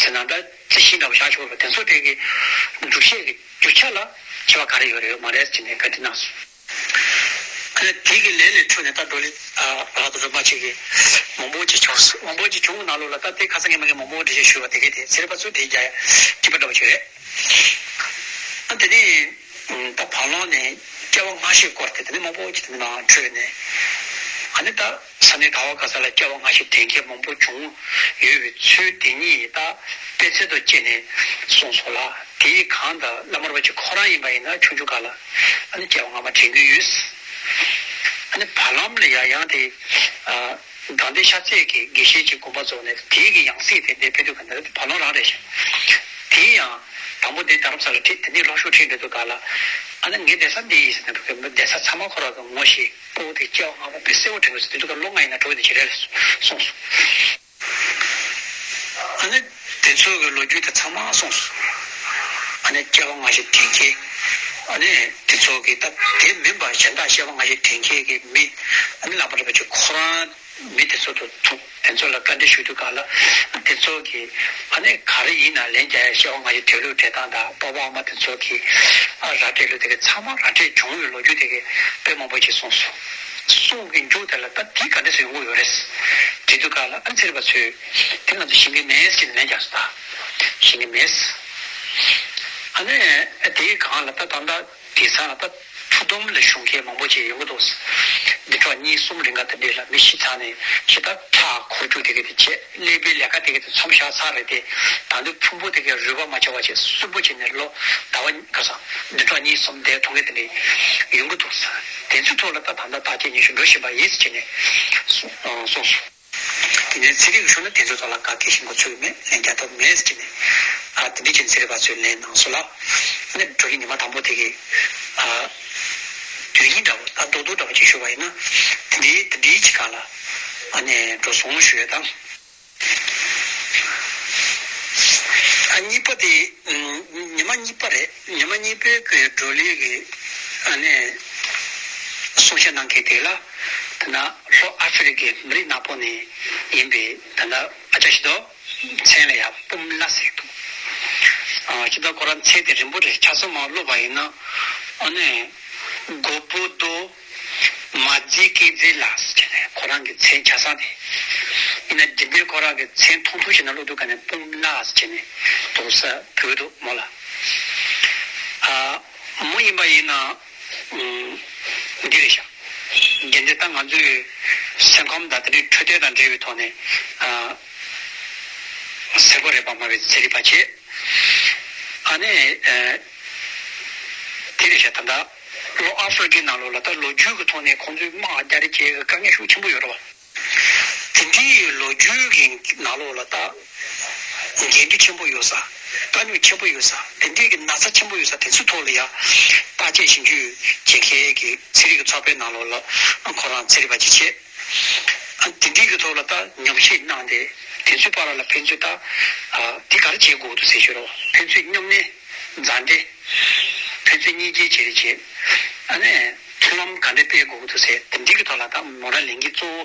ཟེར་ན་ད་རྩི་ཤིང་འདྲ་བོ་བཞག་ཆོག་རེད། དེ་ཚོ་དེ་གི་གྲུབ་ཆའི་གི་རྒྱུ་ཆ་ལ་ཁྱད་པར་ག་རེ་ཡོད་རེད་ཡོད་མ་རེད་ཟེར་ནས་བཀའ་འདྲི་གནང་སོང་། ཨ་ནི་དེ་གི་ལན་ལས་འཕྲོས་ནས་ད་བགྲོ་གླེང་ཨ་རག་ཏུ་རིམ་པ་ཅིག་གི་མང་པོ་ཅིག་བྱུང་སོང་། མང་པོ་ཅིག་བྱུང་གི་ནང་ལོགས་ལ་ད་དེ་ཁ་སང་ངས་མ་གི་མང་པོ་འགྲེལ་བཤད་ཞུས་པ་དེ་གི་དེ་ཚན་རིག་པ་ཚོས་དེ་རྒྱ་ཡ་སྐྱིད་པ་འདྲ་བོ་བྱོས་རེད། ཨ་དེ་ནས་ད་བར་ལམ་ནས་སྐྱེ་བ་སྔ་ཕྱིའི་སྐོར་དེ་དེ་ནས་མང་པོ་ཅིག་དེ་ནས་ནང་འཕྲོས་ནས་ཨ་ནི་ད་ ས་གནས་ག་བ་ག་ས་ལ་སྐྱེ་བ་སྔ་ཕྱི་དྲན་མཁན་མང་པོ་བྱུང་ཡོད་པའི་ཚུལ་དེ་ཉིད་ད་དཔེ་མཚོན་དུ་བྱས་ནས་གསུངས་སོང་ལ། དེའི་གང་ལྟར་བླ་མ་རིན་པོ་ཆེ་ཁོ་རང་ཡིན་པ་ཡིན་ན་ཆུང་ཆུང་སྒང་ལ་ཨ་ནི་སྐྱེ་བ་སྔ་མ་དྲན་གྱི་ཡོད། ཨ་ནི་བར་ལམ་ལ་ཡང་ཡང་དེ་ཨ་དགའ་ལྡན་ཤར་རྩེ་གི་དགེ་བཤེས་ཀྱི་དགོངས་པ་རྫོགས་ནས་དེའི་གི་ཡང་སྲིད་དེ་འདས་ཕེབས་དུས་ག་འདྲ་བར་ལམ་རང་རེད་ཤག་དེ་ཡང་དང་པོ་འདི་རྡ་རམ་ས་ལ་ཁྲིད། དེ་ནས་ལྷོ་ཕྱོགས་ཁྲིད་འགྲོ་དུས་ག་ལ་ཨ་ནི་ངའི་བསྡད་ས་འདི་ཡིན་ཟེར་ནས་བསྡད་ས་ཚང་མ་ཁོ་རང་གི་ངོ་ཤེས། སྤོ་བོ་དེ་སྐྱེ་བ་སྔ་མ་དཔེ་གསལ་བོ་དྲན་གྱི་ཡོད་ཟེར། དེ་དུས་ཀ་ལོ་ལྔ་ཡིན་ན་དྲུག་དེ་ཅི་རེད་གསུངས་སོང་། ཨ་ནི་དེ་ཚོ་གི་ལོ་རྒྱུས་དེ་ཚང་མ་གསུངས་སོང་། ཨ་ནི་སྐྱེ་བ་སྔ་ཕྱི་དྲན་མཁན། ཨ་ནི་དེ་ཚོ་གི་ད་དེ་མིན་པ་གཞན་དག་སྐྱེ་བ་སྔ་ཕྱི་དྲན་མཁན་གྱི་མི། ཨ་ནི་བླ་མ་རིན་པོ་ཆེ་ཁོ་རང་མི་དེ་ཚོ་དང་ཐུག་དེ་ཚོ་ལ་བཀའ་འདྲི་ཞུ་དུས་ག་ལ་དེ་ཚོ་གི་ཨ་ནི་ག་རེ་ཡིན་ན་ལན་རྒྱག་ཡ། སྐྱེ་བ་སྔ་ཕྱི་དུས་ལུགས་འགྲེལ་སྟངས་དང་། སྤོ་བོ་ཨ་མ་དེ་ཚོ་གི་ཨ་ར་སྤྲོད་ལུགས་དེ་གི་ཚང་མ་ར་སྤྲོད་བྱུང་བའི་ལོ་རྒྱུས་དེ་གི་དཔེ་མང་པོ་ཅིག་གསུངས་སོང་། གསུང་གི་མཇུག་དེ་ལ་ད་དེ་ག་འདྲ་སེ་ཡོང་གི་ཡོད་རེད་དྲིས་དུས་ག་ལ། ཨ་ནི་ཚེ་རིང་པ་ཚོས་དེ་ང་ཚོ་ཤེས་ཀྱི་མེད་ཟེར་ནས་ལན་རྒྱག་སོང་། ད་ཤེས་ཀྱི་མེད། ཨ་ནི་དེའི་སྒང་ལ་ད་ད་ལྟ་དེང་སང་ལ་ད་ཐུགས་དམ་ལ་བཞུགས་མཁན་མང་པོ་ཅིག་ཡོང་གི་འདུག་བདུན་ཕྲག་གཉིས་གསུམ་རིང་ག་དེ་འདྲས་ལ་མི་ཤི་ཚར་ནས་ཤི། ད་ཁྲག་འཁོར་རྒྱུག་དེ་ག་དེ་བྱས། ཀླད་པའི་ལས་ཀ་དེ་ག་དེ་མཚམས་བཞག་ཚར་རེད་དེ། ད་དུང་ཕུང་པོ་དེ་ག་རུལ་བ་མ་ཆགས་པ་བྱས་གསོན་པོ་བྱས་ནས་ལོ་ཟླ་བ་ག་ས་བདུན་ཕྲག་གཉིས་གསུམ་བསྡད་ཐུབ་མཁན་དེ་འདྲས་ཡོང་གི་འདུག་དེ་ཚོའི་ཐོག་ལ་ད་ད་ལྟ་བརྟག་དཔྱད་ཉི་ཤུ་འགྲོ་བཞིན་པ་ཡིན་ཟེར་བྱས་ནས་གསུངས་སོང་། དེ་ནས་ཚེ་རིང་གིས་ཞུས་ན་དེ་ཚོའི་ཐོག་ལ་ག་གེ་ཞིག་འགོ་ཚུགས་མེད། ལན་རྒྱག་ཐབས་མེད་ཟེར་གྱི་ནས། ཨ་དེ་འདྲ་བྱས་ཚེ་རིང་པ་ཚོས་ལན་གནང་སོང་ལ། ཨ་ནི་འགྲོ་གི་ཉི་མ་དང་པོ་དེ་གི་ཨ་དུས་ཡུན་འདྲ་བོ་ད་རྡོག་རྡོག་འདྲ་བོ་ཅིག་ཞུ་བ་ཡིན་ན། དེ་འདྲའི་དེ་འདྲའི་ཅིག་ག་ལ་ཨ་ནི་འགྲོ་སོང་ཞུ་ཡ་དང་། ཨ་གཉིས་པ་དེ། ཉི་མ་གཉིས་པ་རེད། ཉི་མ་གཉིས་པའི་གི་བགྲོ་གླེང་གི་ཨ་ནི་གསུང་བཤད་གནང་མཁན་དེ་ལ། དེ་ན་ལྷོ་ཨ་ཧྥེ་རི་ཁའི་མི་རིགས་ནག་པོ་ནས་ཡིན་པའི་དེ་ན་ཨ་ཅག་ཞིག་འདུག་མཚན་ལ་ཡ་པུམ་ལ་ཟེར་འདུག་ཨ་ཅི་ད་ཁོ་རང་མཚན་དེ་རིང་པོ་རེད། ཆ་ཚང་མ་ཀློག་པ་ཡིན་ན་ཨ་ནི་གོ་པོ་རྡོ། མ་རྫི་སྐེ་རྫི་ལགས་ཟེར་བྱས་ནས་ཁོ་རང་གི་མཚན་ཆ་ཚང་དེ། ཡིན་ན་རྒྱུན་ལྡན་ཁོ་རང་གི་མཚན་ཐུང་ཐུང་ཞིག་ནང་ལོགས་འདུག་ག་ནས་སྤུངས་ལགས་ཟེར་བྱས་ནས་འདུག་ས་བོད་འདུག་མོ་ལ། ཨ་མོ་ཡིན་པ་ཡིན་ན་འདི་རེད་ཤག་རྒྱུན་ལྡན་ད་ང་ཚོའི་སེམས་ཁམས་དང་དེ་འདྲའི་འཕྲོད་བསྟེན་དང་འབྲེལ་བའི་ཐོག་ནས་ཨ་སེར་པོ་རེད་པ་མ་རེད་ཚེ་རིང་པ་བྱས། ཨ་ནི་ཨ་དེ་རེད་ཤག་ད་ལྟ་ལྷོ་ཨ་ཧྥེ་རི་ཁའི་ནང་ལོགས་ལ་ད་ལོ་རྒྱུས་ཀྱི་ཐོག་ནས་ཁོང་ཚོའི་དམག་རྒྱག་རེས་བྱེད་ཀྱི་དཀའ་ངལ་ཤུགས་ཆེན་པོ་ཡོད་རེད་བ། དེ་འདྲའི་ལོ་རྒྱུས་ཀྱི་ནང་ལོགས་ལ་ད་འགལ་འདུ་ཆེན་པོ་ཡོད་ས། དཀའ་རྙོག་ཆེན་པོ་ཡོད་ས། དེ་འདྲའི་གི་ན་ཚ་ཆེན་པོ་ཡོད་ས་དེ་ཚོའི་ཐོག་ལ་ཡ་བརྟག་དཔྱད་ཞིབ་འཇུག་བྱེད་མཁན་གྱི་ཚན་རིག་གི་ཚོགས་པའི་ནང་ལོགས་ལ་ཁོ་རང་ཚན་རིག་པ་ཅིག་བྱས། ཨ་དེ་འདྲའི་གི་ཐོག་ལ་ད་ཉམས་ཞིབ་གནང་སྟེ་དེ་ཚོའི་བར་ལ་ཕན་ཚུན་ད་ཨ་དེ་ག་རེ་བྱེད་དགོས་འདུག་ཟེར་ཞུ་རོགས། ཕན་ཚུན་མཉམ་གནས། མཛའ་འབྲེལ། ཕན་ཚུན་སྙིང་རྗེ་བྱེད་རེས་བྱེད། ཨ་ནི་མཐུན་ལམ་ག་འདྲ་སྤེལ་དགོས་ཀྱི་འདུག་ཟེར་དེ་འདྲའི་གི་ཐོག་ལ་ད་མོ་རང་ལས་འགན་གཙོ་བོ་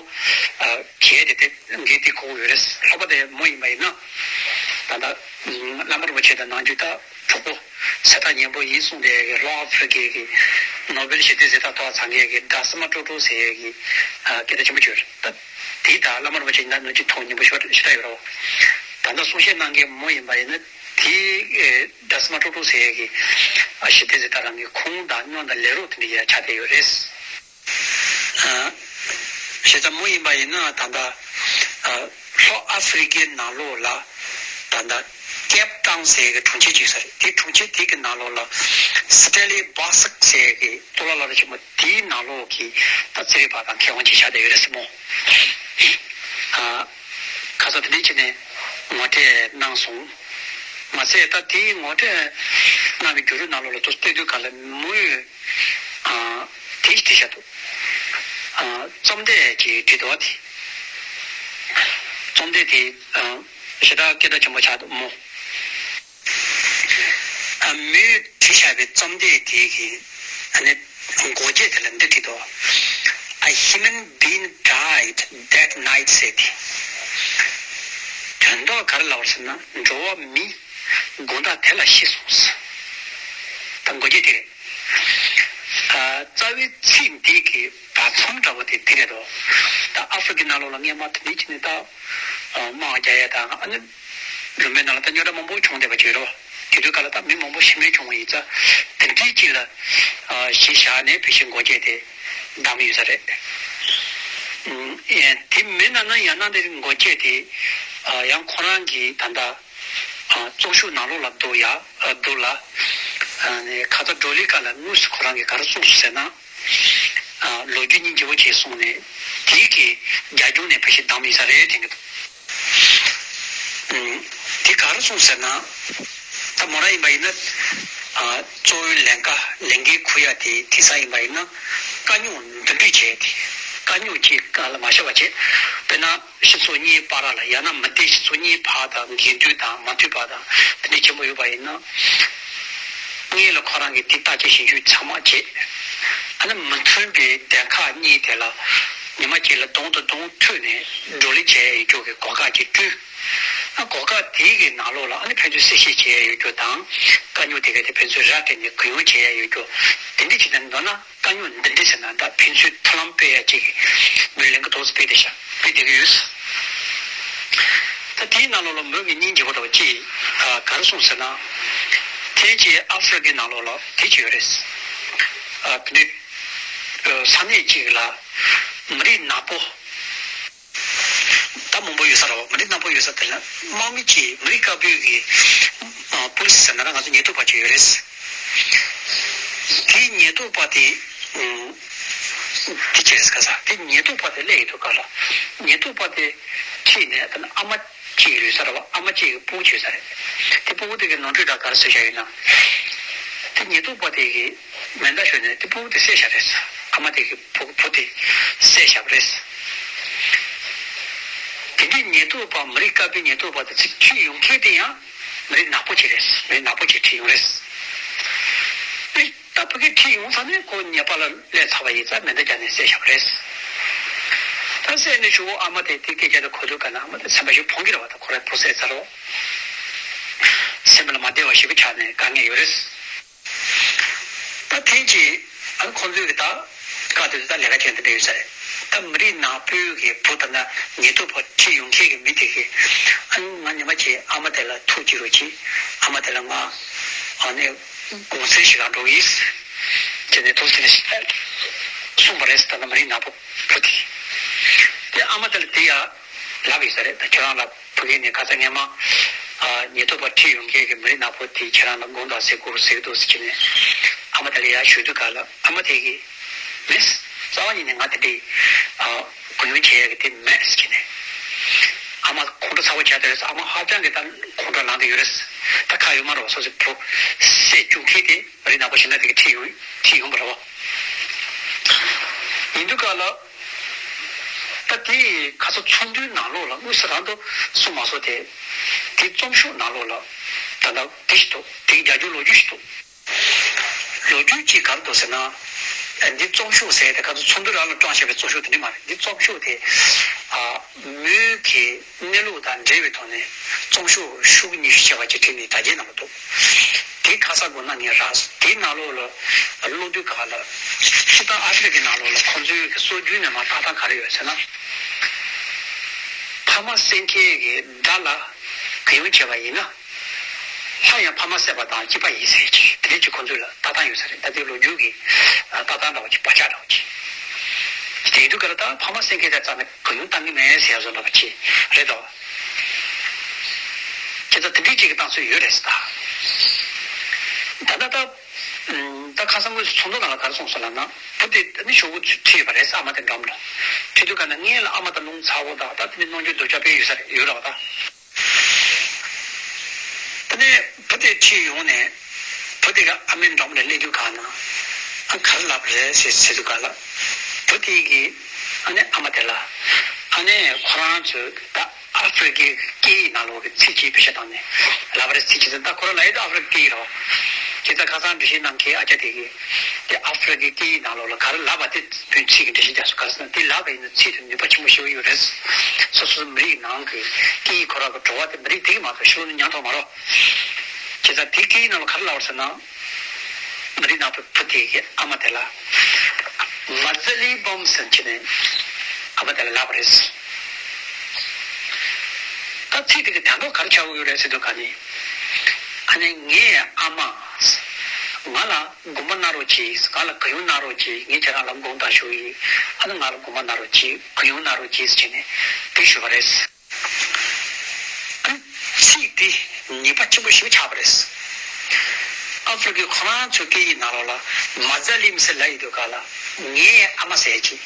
ཨ་གལ་ཏེ་དེ་འགན་དེ་འཁུར་དགོས་ཡོད་རེད། ལྷག་པར་དུ་མོ་ཡིན་པ་ཡིན་ན་ད་ལྟ་བླ་མ་རིན་པོ་ཆེ་དང་ནམ་རྒྱུན་ད་གྲོགས་པོ་ཚེ་ཐག་ཉེ་པོ་ཡིན་གསུངས་པའི་གི་ལྷོ་ཨ་ཧྥེ་རི་ཁའི་གི་ནོ་བེལ་ཞི་བདེའི་གཟེངས་རྟགས་ཐོབ་པ་ཚང་མཁན་གི་སྒྲ་སི་མ་ཀྲོ་ཀྲོ་ཟེར་ཡས་གི་ཨ་སྐད་གྲགས་ཆེན་པོ་ཅིག་ཡོད་རེད་ད། དེའི་ད་བླ་མ་རིན་པོ་ཆེ་ཡིན་ན་ནུ་གཅིག་མཐོང་སྙིང་པོ་ཞེ་དྲག་ཡོད་རེད་བ། ད་ལྟ་གསུང་བཤད་གནང་མཁན་མོ་ཡིན་པ་ཡིན་ན་དེའི་ཨེ་སྒྲ་སི་མ་ཀྲོ་ཀྲོ་ཟེར་ཡས་ཀྱི་ཨ་ཞི་བདེ་ཟེར་ད་རང་གི་ཁོང་དང་སྨྱོ་དང་ལས་རོགས་དེ་འདྲ་ཡ་ཆགས་བསྡད་ཡོད་རེད། ཨ་བྱས་ཙང་མོ་ཡིན་པ་ཡིན་ན་ད་ལྟ་ཨ་ལྷོ་ཨ་ཧྥེ་རི་ཁའི་ནང་ལོགས་ལ་ད་ལྟ་ཀེབ་ཏའུན་ཟེར་ཡས་ཀྱི་གྲོང་ཁྱེར་ཅིག་ཡོད་ས་རེད། དེ་གྲོང་ཁྱེར་དེ་གི་ནང་ལོགས་ལ་སི་ཏེ་ལི་བྷ་སག་ཟེར་ཡས་ཀྱི་གཙུག་ལག་སློབ་གྲྭ་ཆེན་མོ་དེའི་ནང་ལོགས་ཀྱི་ད་རྩེད་རིགས་པ་དང་མཁས་དབང་ཅིག་བཞག་བསྡད་ཡོད་རེད་ཟེར་མོ། ཨ་ཁ་ས་དེ་འདྲའི་བྱས་ནས་ངོ་སྤྲོད་གནང་སོང་། མ་ཟད་ད་དེའི་ངོ་སྤྲོད་གནང་བའི་བརྒྱུད་རིམ་ནང་ལོགས་ལ་ཚུར་བལྟས་དུས་ག་ལ་མོས་ཨ་དེ་ཞིག་བྲིས་བཞག་འདུག་ཨ་རྩོམ་དེབ་ཅིག་བྲིས་འདུག་བ། དེ་རྩོམ་དེབ་དེ་ཨ་ཞེ་དྲག་སྐད་གྲགས་ཆེན་པོ་ཆགས་འདུག་མོ། ཨ་མོས་བྲིས་བཞག་པའི་རྩོམ་དེབ་དེ་གི་ཨ་ནི་འགོ་བརྗོད་དེ་ལ་འདི་བྲིས་འདུག A human being died that night ཟེར་ཏེ། དོན་དག་ག་རེ་ལབ་པ་རེད་ཟེར་ན་འགྲོ་བ་མི་དགོང་དག་དེ་ལ་ཤི་སོང་ཟེར། ད་འགོ་བརྗོད་དེ་རེད། ཨ་རྩ་བའི་ཚིག་འདི་གི་བར་མཚམས་འདྲ་བོ་དེ་དེ་རེད་དོ། ད་ཨ་ཧྥེ་རི་ཁའི་ནང་ལོགས་ལ་སྔས་མ་དེ་འདྲའི་ཅིག་ནས་ད་ཨ་དམག་རྒྱག་ཡས་དང་ཨ་ནི་ལུང་པའི་ནང་ལ་ད་རྙོག་དྲ་མང་པོ་བྱུང་བསྡད་པ་ཅིག་རེད་བ། དེ་དུས་ག་ལ་ད་མི་མང་པོ་ཤི་རྨས་བྱུང་བ་ཡིན་ཙང་དེ་འདྲའི་ཅིག་ལ་ཨ་གཞི་བཞག་ནས་ཕལ་ཆེར་འགོ་བརྗོད་དེ་བདམས་ཡོད་ས་རེད། ཨེ། དེ་མིན་ན་ན་ཡང་ན་དེ་མགོ་སྐྱེས་དེ། ཨ། ཡང་ཁོ་རང་གིས་ད་ལྟ། ཨ། བཙོན་ཤོག་ནང་ལོགས་ལ་བསྡུ་ཡ། ཨ། བསྡུ་ལ། ཨ་ནི་ཁ་ཚ་ཌོ་ལི་ཀ་ལ་དངོས་སུ་ཁོ་རང་གིས་ག་རེ་གསུངས་སོང་ཟེར་ན། ཨ། ལོ་རྒྱུས་སྙིང་རྗེ་པོ་བྱས་སོང་ནས་དེའི་གི་རྒྱ་གཞུང་ནས་ཕལ་ཆེར་བདམས་ཡིན་ས་རེད་དྲན་གི་འདུག་ཨུམ། དེ་ག་རེ་གསུངས་ཟེར་ན། ད་མོ་རང་ཡིན་པ་ཡིན་ན། ཨ། གཙོ་བོའི་ལས་ཀ་ལས་འགན་འཁུར་ཡ་དེ་དེང་སང་ཡིན་པ་ཡིན་ན། དཀའ་རྙོག་འདུམ་འགྲིག་བྱས་ཏེ། དཀའ་རྙོག་ཅིག་ག་ལ་མ་བཞག་པ་བྱས། དཔེར་ན། སྤྱི་ཚོགས་གཉིས་བར་ལ་ཡང་ན་མི་སྡེ་སྤྱི་ཚོགས་གཉིས་བར་དང་འགལ་འདུ་དང་མ་མཐུན་པ་དང་དེ་འདྲ་ཆེན་པོ་ཡོད་པ་ཡིན་ན། སྔོན་ལ་ཁོ་རང་གིས་དེ་བརྟག་དཔྱད་ཞིབ་འཇུག་ཚང་མ་བྱས། ཨ་ནི་མི་མཐུན་པའི་སྡེ་ཁག་གཉིས་དེ་ལ་ཉི་མ་གཅིག་ལ་གདོང་དང་གདོང་ཐུག་ནས་བགྲོ་གླེང་བྱས་ཡོད་རྒྱུ་གི་གོ་སྐབས་ཅིག་བསྐྲུན། ཨ། གོ་སྐབས་དེའི་གི་ནང་ལོགས་ལ་ཨ་ནི་ཕན་ཚུན་གསལ་བཤད་བྱས་ཡོད་རྒྱུ་དང་། དཀའ་རྙོག་དེ་ག་དེ་ཕན་ཚུན་ར་སྤྲད་ནས་གུ་ཡངས་བྱས་ཡོད་རྒྱུ། དེ་འདྲ་ཅིག་དང་མདོར་ན། དཀའ་རྙོག་འདི་འདྲ་ཟེར་ན་ད་ཕན་ཚུན་མཐུན་ལམ་སྤེལ་ཡ་གཅིག་གི་མོས་ལས་འགུལ་ཏོག་ཙམ་སྤེལ་བསྡད་ཤག་སྤེལ་བསྡད་ཀྱི་ཡོད། ད་དེའི་ནང་ལོགས་ལ་མོས་ཀྱི་སྙིང་རྗེ་པོ་འདྲ་བ་གཅིག་ཨ། ག་རེ་གསུངས་ཟེར་ན། ཐེངས་གཅིག་ཨ་ཧྥེ་རི་ཁའི་ནང་ལོགས་ལ་དེ་གཅིག་ཡོད་རེད། ཨ། དེ་འདྲའི་ས་གནས་གཅིག་ལ་མི་རིགས་ནག་པོ། ད་མང་པོ་ཡོད་ས་རེད་བ། མི་རིགས་ནག་པོ་ཡོད་ས་དེ་ལ་དམག་མི་གཅིག་མི་རིགས་དཀར་པོའི་གི་ཨ། པུ་ལི་སི་ཟེར་ན་ར་ང་ཚོ་ཉེན་རྟོག་པ་གཅིག་ཡོད་རེད། དེའི་ཉེན་རྟོག་པ་དེ། ཨུམ། དེ་བྱས་ཟེར་ག་ས་དེ་ཉེན་རྟོག་པ་དེ་སླེབས་ཡོད་དུས་སྐབས་ལ། ཉེན་རྟོག་པ་དེ་ཁྲིད་ནས་ད་ནི་ཨ་མ་གཅིག་ཡོད་ས་རེད་བ། ཨ་མ་གཅིག་གི་སྤུ་གུ་ཡོད་ས་རེད། དེ་སྤུ་གུ་དེ་གི་ནོར་འཁྲུལ་འདྲ་ག་རེ་བཟོས་བཞག་ཡོད་ན། དེ་ཉེན་རྟོག་པ་དེ་གི་མེ་མདའ་གཞུས་ནས་དེ་སྤུ་གུ་དེ་བསད་བཞག་རེད། ཨ་མ་དེ་གི་བུ་བུ་དེ་བསད་བཞག་པ་རེད། དེ་འདྲའི་ཉེན་རྟོག་པ་མི་རིགས་དཀར་པོའི་ཉེན་རྟོག་པ་དེ་ཚོ་ཁྲིད་ཡོང་མཁན་དེ་ཡང་མི་རིགས་ནག་པོ་ཅིག་རེད། མི་རིགས་ནག་པོ་ཅིག་ཁྲིད་ཡོང་རེད། དེ་ད་ཕ་གི་ཁྲིད་ཡོང་ཚར་ནས་ཁོ་ཉེས་པ་ལ་སླེབས་ཚར་བ་ཡིན་ཙང་མེ་མདའ་བརྒྱབ་ནས་བསད་བཞག་པ་རེད། ད་བསད་ནས་གཞུག་གུ་ཨ་མ་དེ་དེ་སྐད་ཆ་དེ་གོ་དུས་ག་ན་ཨ་མ་དེ་སེམས་པ་ཞིག་ཕོངས་ཀྱི་རེད་བ། ད་ཁོ་རའི་བུ་བསད་ཚར་རོ། སེམས་པ་ལ་མ་བདེ་བ་ཞེ་པོ་ཆགས་ནས་དཀའ་ངལ་ཡོད་རེད། ད་ཐེངས་གཅིག་ཨ་ཁོང་ཚོས་ཀྱི་ད་བཀའ་དེ་ཚོ་ད་ལས་ཀ་བྱས་འདི་འདྲ་ཡོད་ས་རེད། ད་མི་རིགས་ནག་པོའི་གི་བུ་དང་ན་ཉེན་རྟོག་པ་ཁྲིད་ཡོང་མཁན་གྱི་མི་དེ་གིས་ཨ་ང་ཉི་མ་གཅིག་ཨ་མ་དེ་ལ་ཐུག་ཅིག་རོགས་གྱིས། ཨ་མ་དེ་ལ་ང་ཨ་ནི་གུང་སེང་ཞིག་ག་འགྲོ་གི་ཡིན་ཟེར་ནས་ཐུག་ཟེར་ནས་གསུངས་པ་རེད་ཟེར། ད་ན་མི་རིགས་ནག་པོ་བུ་དེ་དེ་ཨ་མ་དེ་ལ་དེ་ཡ་ལབ་ཡོད་ས་རེད། ད་ཁྱོད་རང་ལ་ཕ་གི་ནས་ཁ་སང་སྔས་མ། ཨ། ཉེན་རྟོག་པ་ཁྲིད་ཡོང་མཁན་གྱི་མི་རིགས་ནག་པོ་དེས་ཁྱེད་རང་ལ་དགོངས་དག་ཟེར་དགོས་ཟེར་གྱི་འདུག་ཟེར་གྱི་ནས། ཨ་མ་དེ་ལ་ཡར་ཞུ་དུས་ག་ལ་ཨ་མ་དེ་གིས་མེད། རྩ་བ་ཉིད་ནས་ང་དེ་འདྲའི། ཨ། གུ་ཡངས་བྱེད་ཡག་གི་དེ་མེད་ཟེར་གྱི་ནས། ཨ་མ་ཁོང་ཁྲོ་ཚ་བོ་བྱས་དེ་རེད། ཨ་མ་ཧ་ཅང་གི་ད་ཁོང་ཁྲོ་ལངས་དེ་ཡོད་རེད། ད་ཁ་ཡོད་མ་རེད་བ། སོ་སོའི་བུ་བསད་བཅུག་མཁན་དེ། མི་རིགས་ནག་པོ་ཞིག་ན་དེ་གི་ཁྲིད་ཡོང་ཁྲིད་ཡོང་བ་རེད་བ། ཡིན་དུས་ག་ལ། ད་དེ་ཁ་སང་ཚོགས་འདུའི་ནང་ལོགས་ལ་དངོས་སུ་རང་དུ་གསུངས་མ་སོང་སྟེ། དེ་རྩོམ་ཤོག་ནང་ལོགས་ལ་ད་ལྟ་དེ་ཞིག་འདུག་དེ་རྒྱ་སྒྱུར་ལོ་རྒྱུས་ཤིག་འདུག་ལོ་རྒྱུས་ཅིག་ག་རེ་འདུག་ཟེར་ན། འདི་རྩོམ་ཤོག་ཟེར་དེ་ཁ་སང་ཚོགས་འདུ་རང་ལ་བཀྲམ་བཞག་པའི་རྩོམ་ཤོག་དེ་འདྲ་མ་རེད། འདི་རྩོམ་ཤོག་དེ། ཨ། མོས་ཀྱི་གནས་ལུགས་དང་འབྲེལ་བའི་ཐོག་ནས་རྩོམ་ཤོག་ཤོག་ཉི་ཤུ་བྱས་པ་ཅིག་བྲིས་ནས་དྲ་རྒྱའི་ནང་ལ་འདུག་དེ་ཁ་ས་དགོས་ན་ངས་རག་སོང་། དེའི་ནང་ལོགས་ལ་ཀློག་དུས་ག་ལ་སྤྱིར་བཏང་ཨ་ཧྥེ་རི་ཁའི་ནང་ལོགས་ལ་ཁོང་ཚོའི་གི་སྲོལ་རྒྱུན་ནས་མར་ལྟ་སྟངས་ག་རེ་ཡོད་ཟེར་ན། ཕ་མ་བསད་མཁན་གྱི་དགྲ་ལ་གུ་ཡངས་བྱས་པ་ཡིན་ན། སླར་ཡང་ཕ་མ་བསད་པ་དང་གཅིག་པ་ཡིན་ཟེར་གྱི་དེ་འདྲ་ཅིག་ཁོང་ཚོ་ལ་ལྟ་སྟངས་ཡོད་ས་རེད། ད་དེ་ལོ་རྒྱུས་ཀྱི་ལྟ་སྟངས་འདྲ་བོ་ཅིག་བག་ཆགས་འདྲ་བོ་ཅིག་དེ་ཡིན་དུས་ག་ལ་ད་ཕ་མ་བསད་མཁན་དེ་རྩ་ནས་གུ་ཡངས་བཏང་གི་མེད་ཟེར་ཡ་བཟོ་འདྲ་བོ་ཅིག་རེད་དོ། ཁྱེད་ཚོ་དེ་འདྲ་ཅིག་གི་བཏང་སྲོལ་ཡོད་རེད་ཟེར་ད། ད་ལྟ་ད། ད་ཁ་སང་དངོས་སུ་ཚོགས་འདུ་ནང་ལ་ག་རེ་གསུངས་སོང་ལབ་ན། བུ་དེ་ནི་ཞོགས་པ་ཁྲིད་ཡོད་པ་རེད། ཨ་མ་དེ་འགྲམ་ལ། ཁྲིད་དུས་ག་ན་སྔོན་ལ་ཨ་མ་དང་རླུང་ཚ་བོ་དང་ད་དེ་ནི་གནོང་འགྱོད་སྡུག་ཅག་དཔེ་ཡོད་ས་རེད། ཡོད་རེད་བ་ད། དེ་ནས་བུ་དེ་ཁྲིད་ཡོང་ནས་བུ་དེ་ག་ཨ་མའི་འགྲམ་ལ་སླེབས་དུས་ག་ན་ཨ་ག་རེ་ལབ་རེད་ཟེར་ཟེར་དུས་ག་ལ། བུ་དེ་གིས་ཨ་ནི་ཨ་མ་དེ་ལ་ཨ་ནི་ཁོ་རང་ཚོས་ད། ཨ་ཧྥེ་རི་ཁའི་སྐད་ཡིག་ནང་ལོགས་ཀྱི་ཚིག་གཅིག་བེད་སྤྱོད་བཏང་ནས་ལབ་པ་རེད། ཚིག་གཅིག་ཙམ། ད་ཁོ་རང་ལབ་ཡས་དེ་ཨ་ཧྥེ་རི་ཁའི་སྐད་ཡིག་རེད་བ། ཁྱེད་ཚོ་ཁ་སང་འགྲེལ་བཤད་གནང་མཁན་ཨ་ཅག་དེ་གིས་དེ་ཨ་ཧྥེ་རི་ཁའི་སྐད་ཡིག་ནང་ལོགས་ལ་ག་རེ་ལབ་པ་དེ་བོད་ཚིག་གི་འགྲེལ་བཤད་རྒྱག་སོང་། ག་རེ་ཟེར་ན་དེ་ལབ་པ་ཡིན་ན་ཚིག་དེ་ནུས་པ་ཆེན་པོ་ཞེ་པོ་ཡོད་རེད། སོ་སོ་མི་རིགས་ནང་གི་སྐད་ཡིག་ཁོ་རང་གི་བྲོ་བ་དེ་མི་རིགས་དེ་གི་མ་གཏོགས་ཕྱི་ལོགས་ནས་མྱོང་ཐུབ་མ་རེད། ཁྱེད་ཚོ་དེ་སྐད་ཡིག་ནང་ལ་ག་རེ་ལབ་པ་རེད་ཟེར་ན། མི་རིགས་ནག་པོའི་བུ་དེ་གིས་ཨ་མ་དེ་ལ། མ་ཛ་ལི་བམ་ཟེར་གྱི་ནས་ཨ་མ་དེ་ལ་ལབ་པ་རེད། ད་ཚིག་དེ་གི་དོན་དག་ག་རེ་ཆགས་ཀྱི་ཡོད་རེད་ཟེར་དུས་ག་ནས། ཨ་ནི་ངའི་ཨ་མ། ང་ལ་དགོངས་པ་གནང་རོགས་གྱིས། ང་ལ་གུས་ཡངས་གནང་རོགས་གྱིས། ངས་ཁྱེད་རང་ལ་དགོངས་དག་ཞུ་གི་ཡིན། ཨ་ནི་ང་ལ་དགོངས་པ་གནང་རོགས་གྱིས། གུས་ཡངས་གནང་རོགས་གྱིས་ཟེར་ནས་དེ་ཞུས་པ་རེད། ཨ་ནི་ཚིག་དེ་ཉེས་པ་ཆེན་པོ་ཞིག་ཆགས་པ་རེད། ཨ་ཧྥེ་རི་ཁའི་ཁོ་རང་ཚོའི་སྐད་ཡིག་ནང་ལོགས་ལ་མ་ཛ་ལིམ་ཟེར་ལབ་ཡོད་དུས་ག་ལ་ངའི་ཨ་མ་ཟེར་གྱི།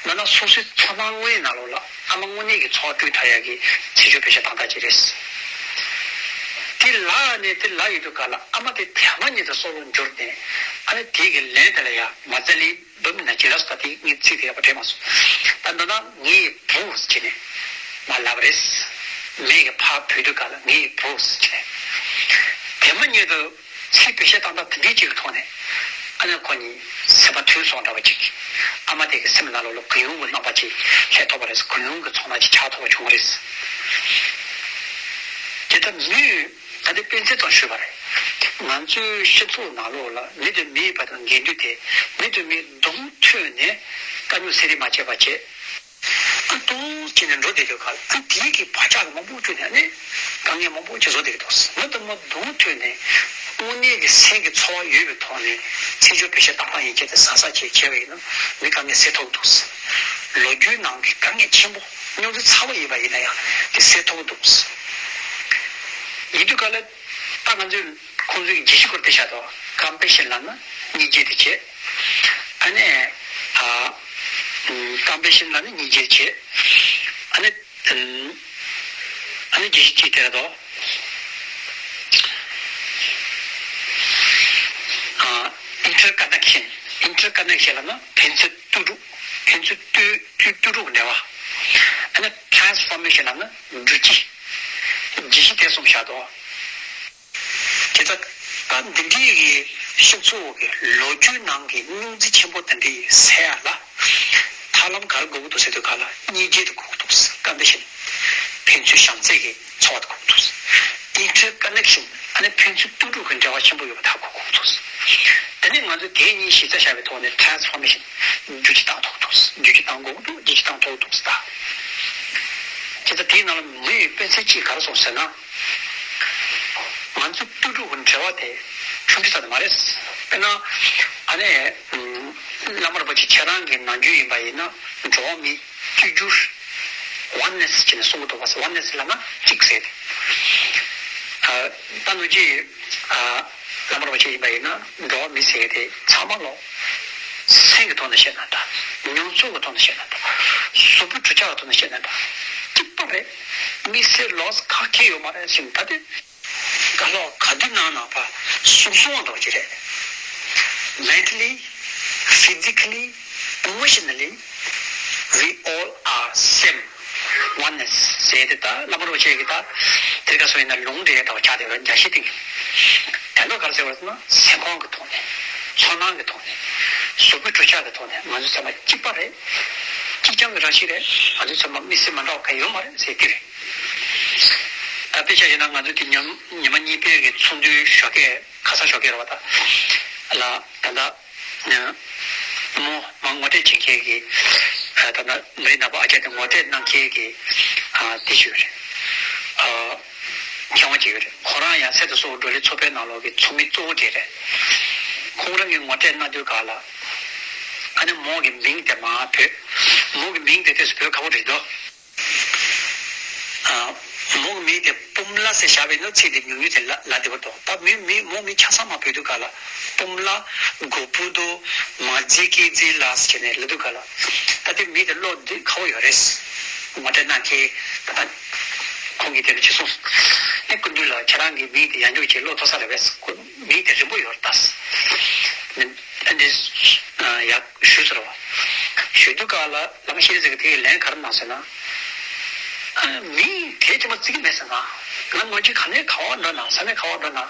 ང་ན་སོ་སོའི་ཚོར་སྣང་དངོས་ནང་ལོགས་ལ། ཨ་མ་དངོས་གནས་ཀྱི་འཚོ་བ་བསྐྲུན་ཐུབ་ཡག་གི་ཚིག་སྦྱོར་བེད་སྤྱོད་བཏང་སྟངས་ཅིག་རེད། དེ་ལ་ནས་དེ་ལ་ཡོད་དུས་ག་ལ་ཨ་མ་དེ་དེ་མ་ཉིད་དུ་སྲོག་ལ་འབྱོར་ནས། ཨ་ནི་དེ་གི་ལན་དེ་ལ་ཡང་མ་ཛ་ལི་འབུམ་ན་ཇི་ལ་སོ་ད་དེ་ངས་ཚིག་དེ་ཡག་པོ་དྲན་མ་སོང་། ད་འདི་ན་ངའི་བུ་ཟེར་ནས་མ་ལབ་རེད། མིག་གི་ཕར་བུད་དུས་ག་ལ་ངའི་བུ་ཟེར་ནས་དེ་མ་ཉིད་དུ། ཚིག་བེད་སྤྱོད་བཏང་སྟངས་དེ་འདྲའི་ཅིག་གི་ཐོག་ནས། ཨ་ནི་ཁོ་གཉིས་སེམས་པ་མཐུན་སོང་འདྲ་བ་ཅིག་ཨ་མ་དེ་གི་སེམས་ནང་ལོགས་ལ་གུས་ཡངས་ཀྱི་རྣམ་པ་ཅིག་སླེབས་ཐུབ་པ་རེད། གུས་ཡངས་ཀྱི་ཚོར་སྣང་ཅིག་ཆགས་ཐུབ་པ་བྱུང་བ་རེད། དེ་ལྟར་མིས་ད་ལྟ་སྤེན་ཚེ་ཚང་ཞུས་པ་རེད། ང་ཚོའི་སྤྱི་ཚོགས་ནང་ལོགས་ལ་མི་དང་མིའི་བར་དུ་འགལ་འདུ་དེ། མི་དང་མིའི་གདོང་ཐོས་ནས་དཀའ་རྙོག་སེལ་རེས་མ་བྱས་པ་བྱས། ཨ་ཏོང་བྱས་ནས་འགྲོ་བསྡད་དུས་ག་ལ། ཨ་དེའི་གི་བག་ཆགས་མང་པོ་བསྐྲུན་ནས་ནི་དཀའ་ངལ་མང་པོ་ཅིག་བཟོ་བསྡད་ཀྱི་འདུག་མི་དང་མི་གདོང་ཐོས་ནས་དངོས་གནས་ཀྱི་སེམས་ཀྱི་ཚོར་བ་ཡོད་པའི་ཐོག་ནས་ཚིག་སྦྱོར་བེད་སྤྱོད་བཏང་སྟངས་ཡན་ཆད་དེ་གཟབ་གཟབ་བྱས་བྱས་པ་ཡིན་ན་མི་དཀའ་ངལ་སེལ་ཐུབ་ཀྱི་འདུག་ལོ་རྒྱུས་ནང་གི་དཀའ་ངལ་ཆེན་པོ་རྙོག་འཛིང་ཚ་བོ་ཡིན་པ་ཡིན་ན་ཡང་དེ་སེལ་ཐུབ་ཀྱི་འདུག་ཡིན་དུས་ག་ལ་ད་ང་ཚོས་ཁོང་ཚོའི་བརྗོད་གཞི་སྐོར་དེ་བཤད་དོ། ཀམ་པེ་ཤན་ལབ་ན་སྙིང་རྗེ་དེ་བྱེད། ཨ་ནི་ཨ་ཀམ་པེ་ཤན་ལབ་ན་སྙིང་རྗེ་བྱེད། ཨ་ནི་ཨ་ནི་བརྗོད་གཞི་གཅིག་དེ་རེད་དོ། ཨ་ཨིན་ཊར་ཀ་ནེག་ཤན། ཨིན་ཊར་ཀ་ནེག་ཤན་ལབ་ན་ཕན་ཚུན་ལྟོས་གྲུབ། ཕན་ཚུན་ལྟོས་ལྟོས་ལྟོས་གྲུབ་འབྲེལ་བ། ཨ་ནི་ཊ་རན་སི་ཕོར་མེ་ཤན་ལབ་ན་འགྱུར་བཅོས། བརྗོད་གཞི་དེ་གསུམ་བཤད་དོ། དེ་ལྟར་ད་འདི་འདྲའི་གི་སྤྱི་ཚོགས་ཀྱི་ལོ་རྒྱུས་ནང་གི་རྙོག་འཛིང་ཆེན་པོ་དེ་འདྲའི་སེལ་ཡ་ལ་ཐབས་ལམ་ག་རེ་དགོས་ཀྱི་འདུག་ཟེར་དུས་ག་ལ་སྙིང་རྗེ་དེ་དགོས་ཀྱི་འདུག་ཀམ་པེ་ཤན། ཕན་ཚུན་བྱམས་བརྩེ་གི་འཚོ་བ་དེ་དགོས་ཀྱི་འདུག་ཨིན་ཊར་ཀ་ནེག་ཤན། ཨ་ནི་ཕན་ཚུན་ལྟོས་གྲུབ་ཀྱི་འབྲེལ་བ་ཆེན་པོ་ཡོད་པ་དག་དགོས་ཀྱི་འདུག་དེ་ནས་ང་ཚོས་དེ་གཉིས་གཞི་རྩར་བཞག་པའི་ཐོག་ནས་ཊ་རན་སི་ཕོར་མེ་ཤན། འགྱུར་བཅོས་བཏང་ཐུབ་འདུག་འགྱུར་བཅོས་བཏང་དགོས་ཀྱི་འདུག་འགྱུར་བཅོས་བཏང་ཐུབ་འདུག་ད། དེ་ལྟར་དེའི་ནང་ལ་མི་ཡི་དཔེ་མཚོན་གཅིག་ག་རེ་སོང་ཟེར་ན། ང་ཚོ་ལྟོས་གྲུབ་ཀྱི་འབྲེལ་བ་དེ་ཆུང་ཆུང་ཙམ་མ་རེད། དཔེར་ན། ཨ་ནི། བླ་མ་རིན་པོ་ཆེ་ཁྱེད་རང་གི་ནམ་རྒྱུན་ཡིན་པ་ཡིན་ན་འགྲོ་བ་མིའི་གཅིག་གྱུར། ཝན་ནེ་སི་བྱས་ནས་གསུང་གི་འདུག་པ། ཝན་ནེ་སི་ལབ་ན་གཅིག་ཟེར་ཏེ། ད་ནུ་ཅི། བླ་མ་རིན་པོ་ཆེ་ཡིན་པ་ཡིན་ན་འགྲོ་བ་མི་ཟེར་ཏེ་ཚང་མ་ལོ། སེམས་ཀྱི་ཐོག་ནས་བཤད་ན་འདྲ། མྱོང་ཚོར་གྱི་ཐོག་ནས་བཤད་ན་འདྲ། གཟུགས་པོའི་གྲུབ་ཆ་གི་ཐོག་ནས་བཤད་ན་འདྲ། གཅིག་པ་རེད། དམིགས་བསལ་ལོགས་ག་གེ་ཡོད་མ་རེད་ཟེར་ད་དེ། ག་ལོག་ག་དུས་ནང་ནང་པ་གསུང་གསུང་བ་འདྲ་ཅིག་རེད། Mentally, physically, emotionally, we all are same. Oneness ཟེར་ཏེ་ད་བླ་མ་རིན་པོ་ཆེ་གིས་ད་དེ་ག་སོ་ཡིན་ན་ལུང་འདྲེན་འདྲ་བ་ཆགས་བསྡད་པ་རེད། འཇའ་ཤིང་སྟེང་གི། དེ་ལོ་ག་རེ་ཟེར་བ་ཟེར་ན་སེམས་ཁོང་གི་ཐོག་ནས། ཚོར་སྣང་གི་ཐོག་ནས། གཟུགས་པོའི་གྲུབ་ཆ་གི་ཐོག་ནས་ང་ཚོ་ཚང་མ་གཅིག་པ་རེད། གཅིག་རྐྱང་གི་རང་བཞིན་རེད། ང་ཚོ་ཚང་མ་དམིགས་བསལ་མ་འདྲ་བ་གང་ཡོད་མ་རེད་ཟེར་གྱི་རེད། ད་དཔེ་ཆ་བཞག་ན་ང་ཚོ་དེ་ཉམ་ཉི་མ་གཉིས་པའི་གི་ཚོགས་འདུའི་ཞོགས་ཀས་ཁ་སང་ཞོགས་ཀས་རེད་བ་ད། ལ་ད་ལྟ་མོ་མ་ངོ་སྤྲོད་བྱེད་མཁན་གི་ད་ལྟ་མི་རིགས་ནག་པོ་ཨ་ཅག་དེ་ངོ་སྤྲོད་གནང་མཁན་གི་དེ་ཞིག་རེད། མཁས་དབང་ཅིག་ཡོད་རེད། ཁོ་རང་ཡང་སེ་ཏོ་སོགས་བགྲོ་གླེང་ཚོགས་པའི་ནང་ལོགས་ཀྱི་ཚོགས་མི་གཙོ་བོ་དེ་རེད། ཁོང་རང་གི་ངོ་སྤྲོད་གནང་དུས་ག་ལ་ཨ་ནི་མོ་གི་མིང་དེ་མར་བོས། མོ་གི་མིང་དེ་དེ་སུ་བོད་ཁ་བོ་རེད་དོ། མོ་གི་མིང་དེ་སྤུམ་ལ་ཟེར་བཞག་པའི་ནང་ཚིག་དེ་ཉུང་ཉུང་དེ་ལ་ལ་དེ་བར་དོ། ད་མི་མི་མོ་མི་ཆ་ཚང་མ་བོད་དུ་ག་ལ་སྤུམ་ལ་མགོ་བུ་དོ་མ་རྫི་སྐེ་རྫི་ལ་ཟེར་ནས་ལ་དུ་ག་ལ་ད་དེ་མི་དེ་བློ་འདི་ཁ་བོ་ཡོད་རེད། ངོ་སྤྲོད་གནང་མཁན་ད་ད་ཁོང་གིས་དེ་ལ་ཅི་གསུངས། ཨེ་སྐུ་མདུན་ལགས་ཁྱེད་རང་གི་མིང་དེ་ཡང་འཇུག་ཅིག་བློ་ཐོ་ས་རེད་པས། མིང་དེ་རིང་པོ་ཡོད་རེད་ད། ཨ་འདི་ཡག་ཞུ་ཟེར་བ། ཞུ་དུས་ག་ལ་བླ་མ་ཤེས་རིག་ཟེར་གི་དེ་གི་ལན་ག་རེ་གནང་ཟེར་ན། མིང་དེ་ཅི་མ་བརྩི་གི་མེད་ཟེར་ན། ང་ནོར་གྱི་ག་ནས་ག་བར་འགྲོ་ན་ས་ནས་ག་བར་འགྲོ་ན།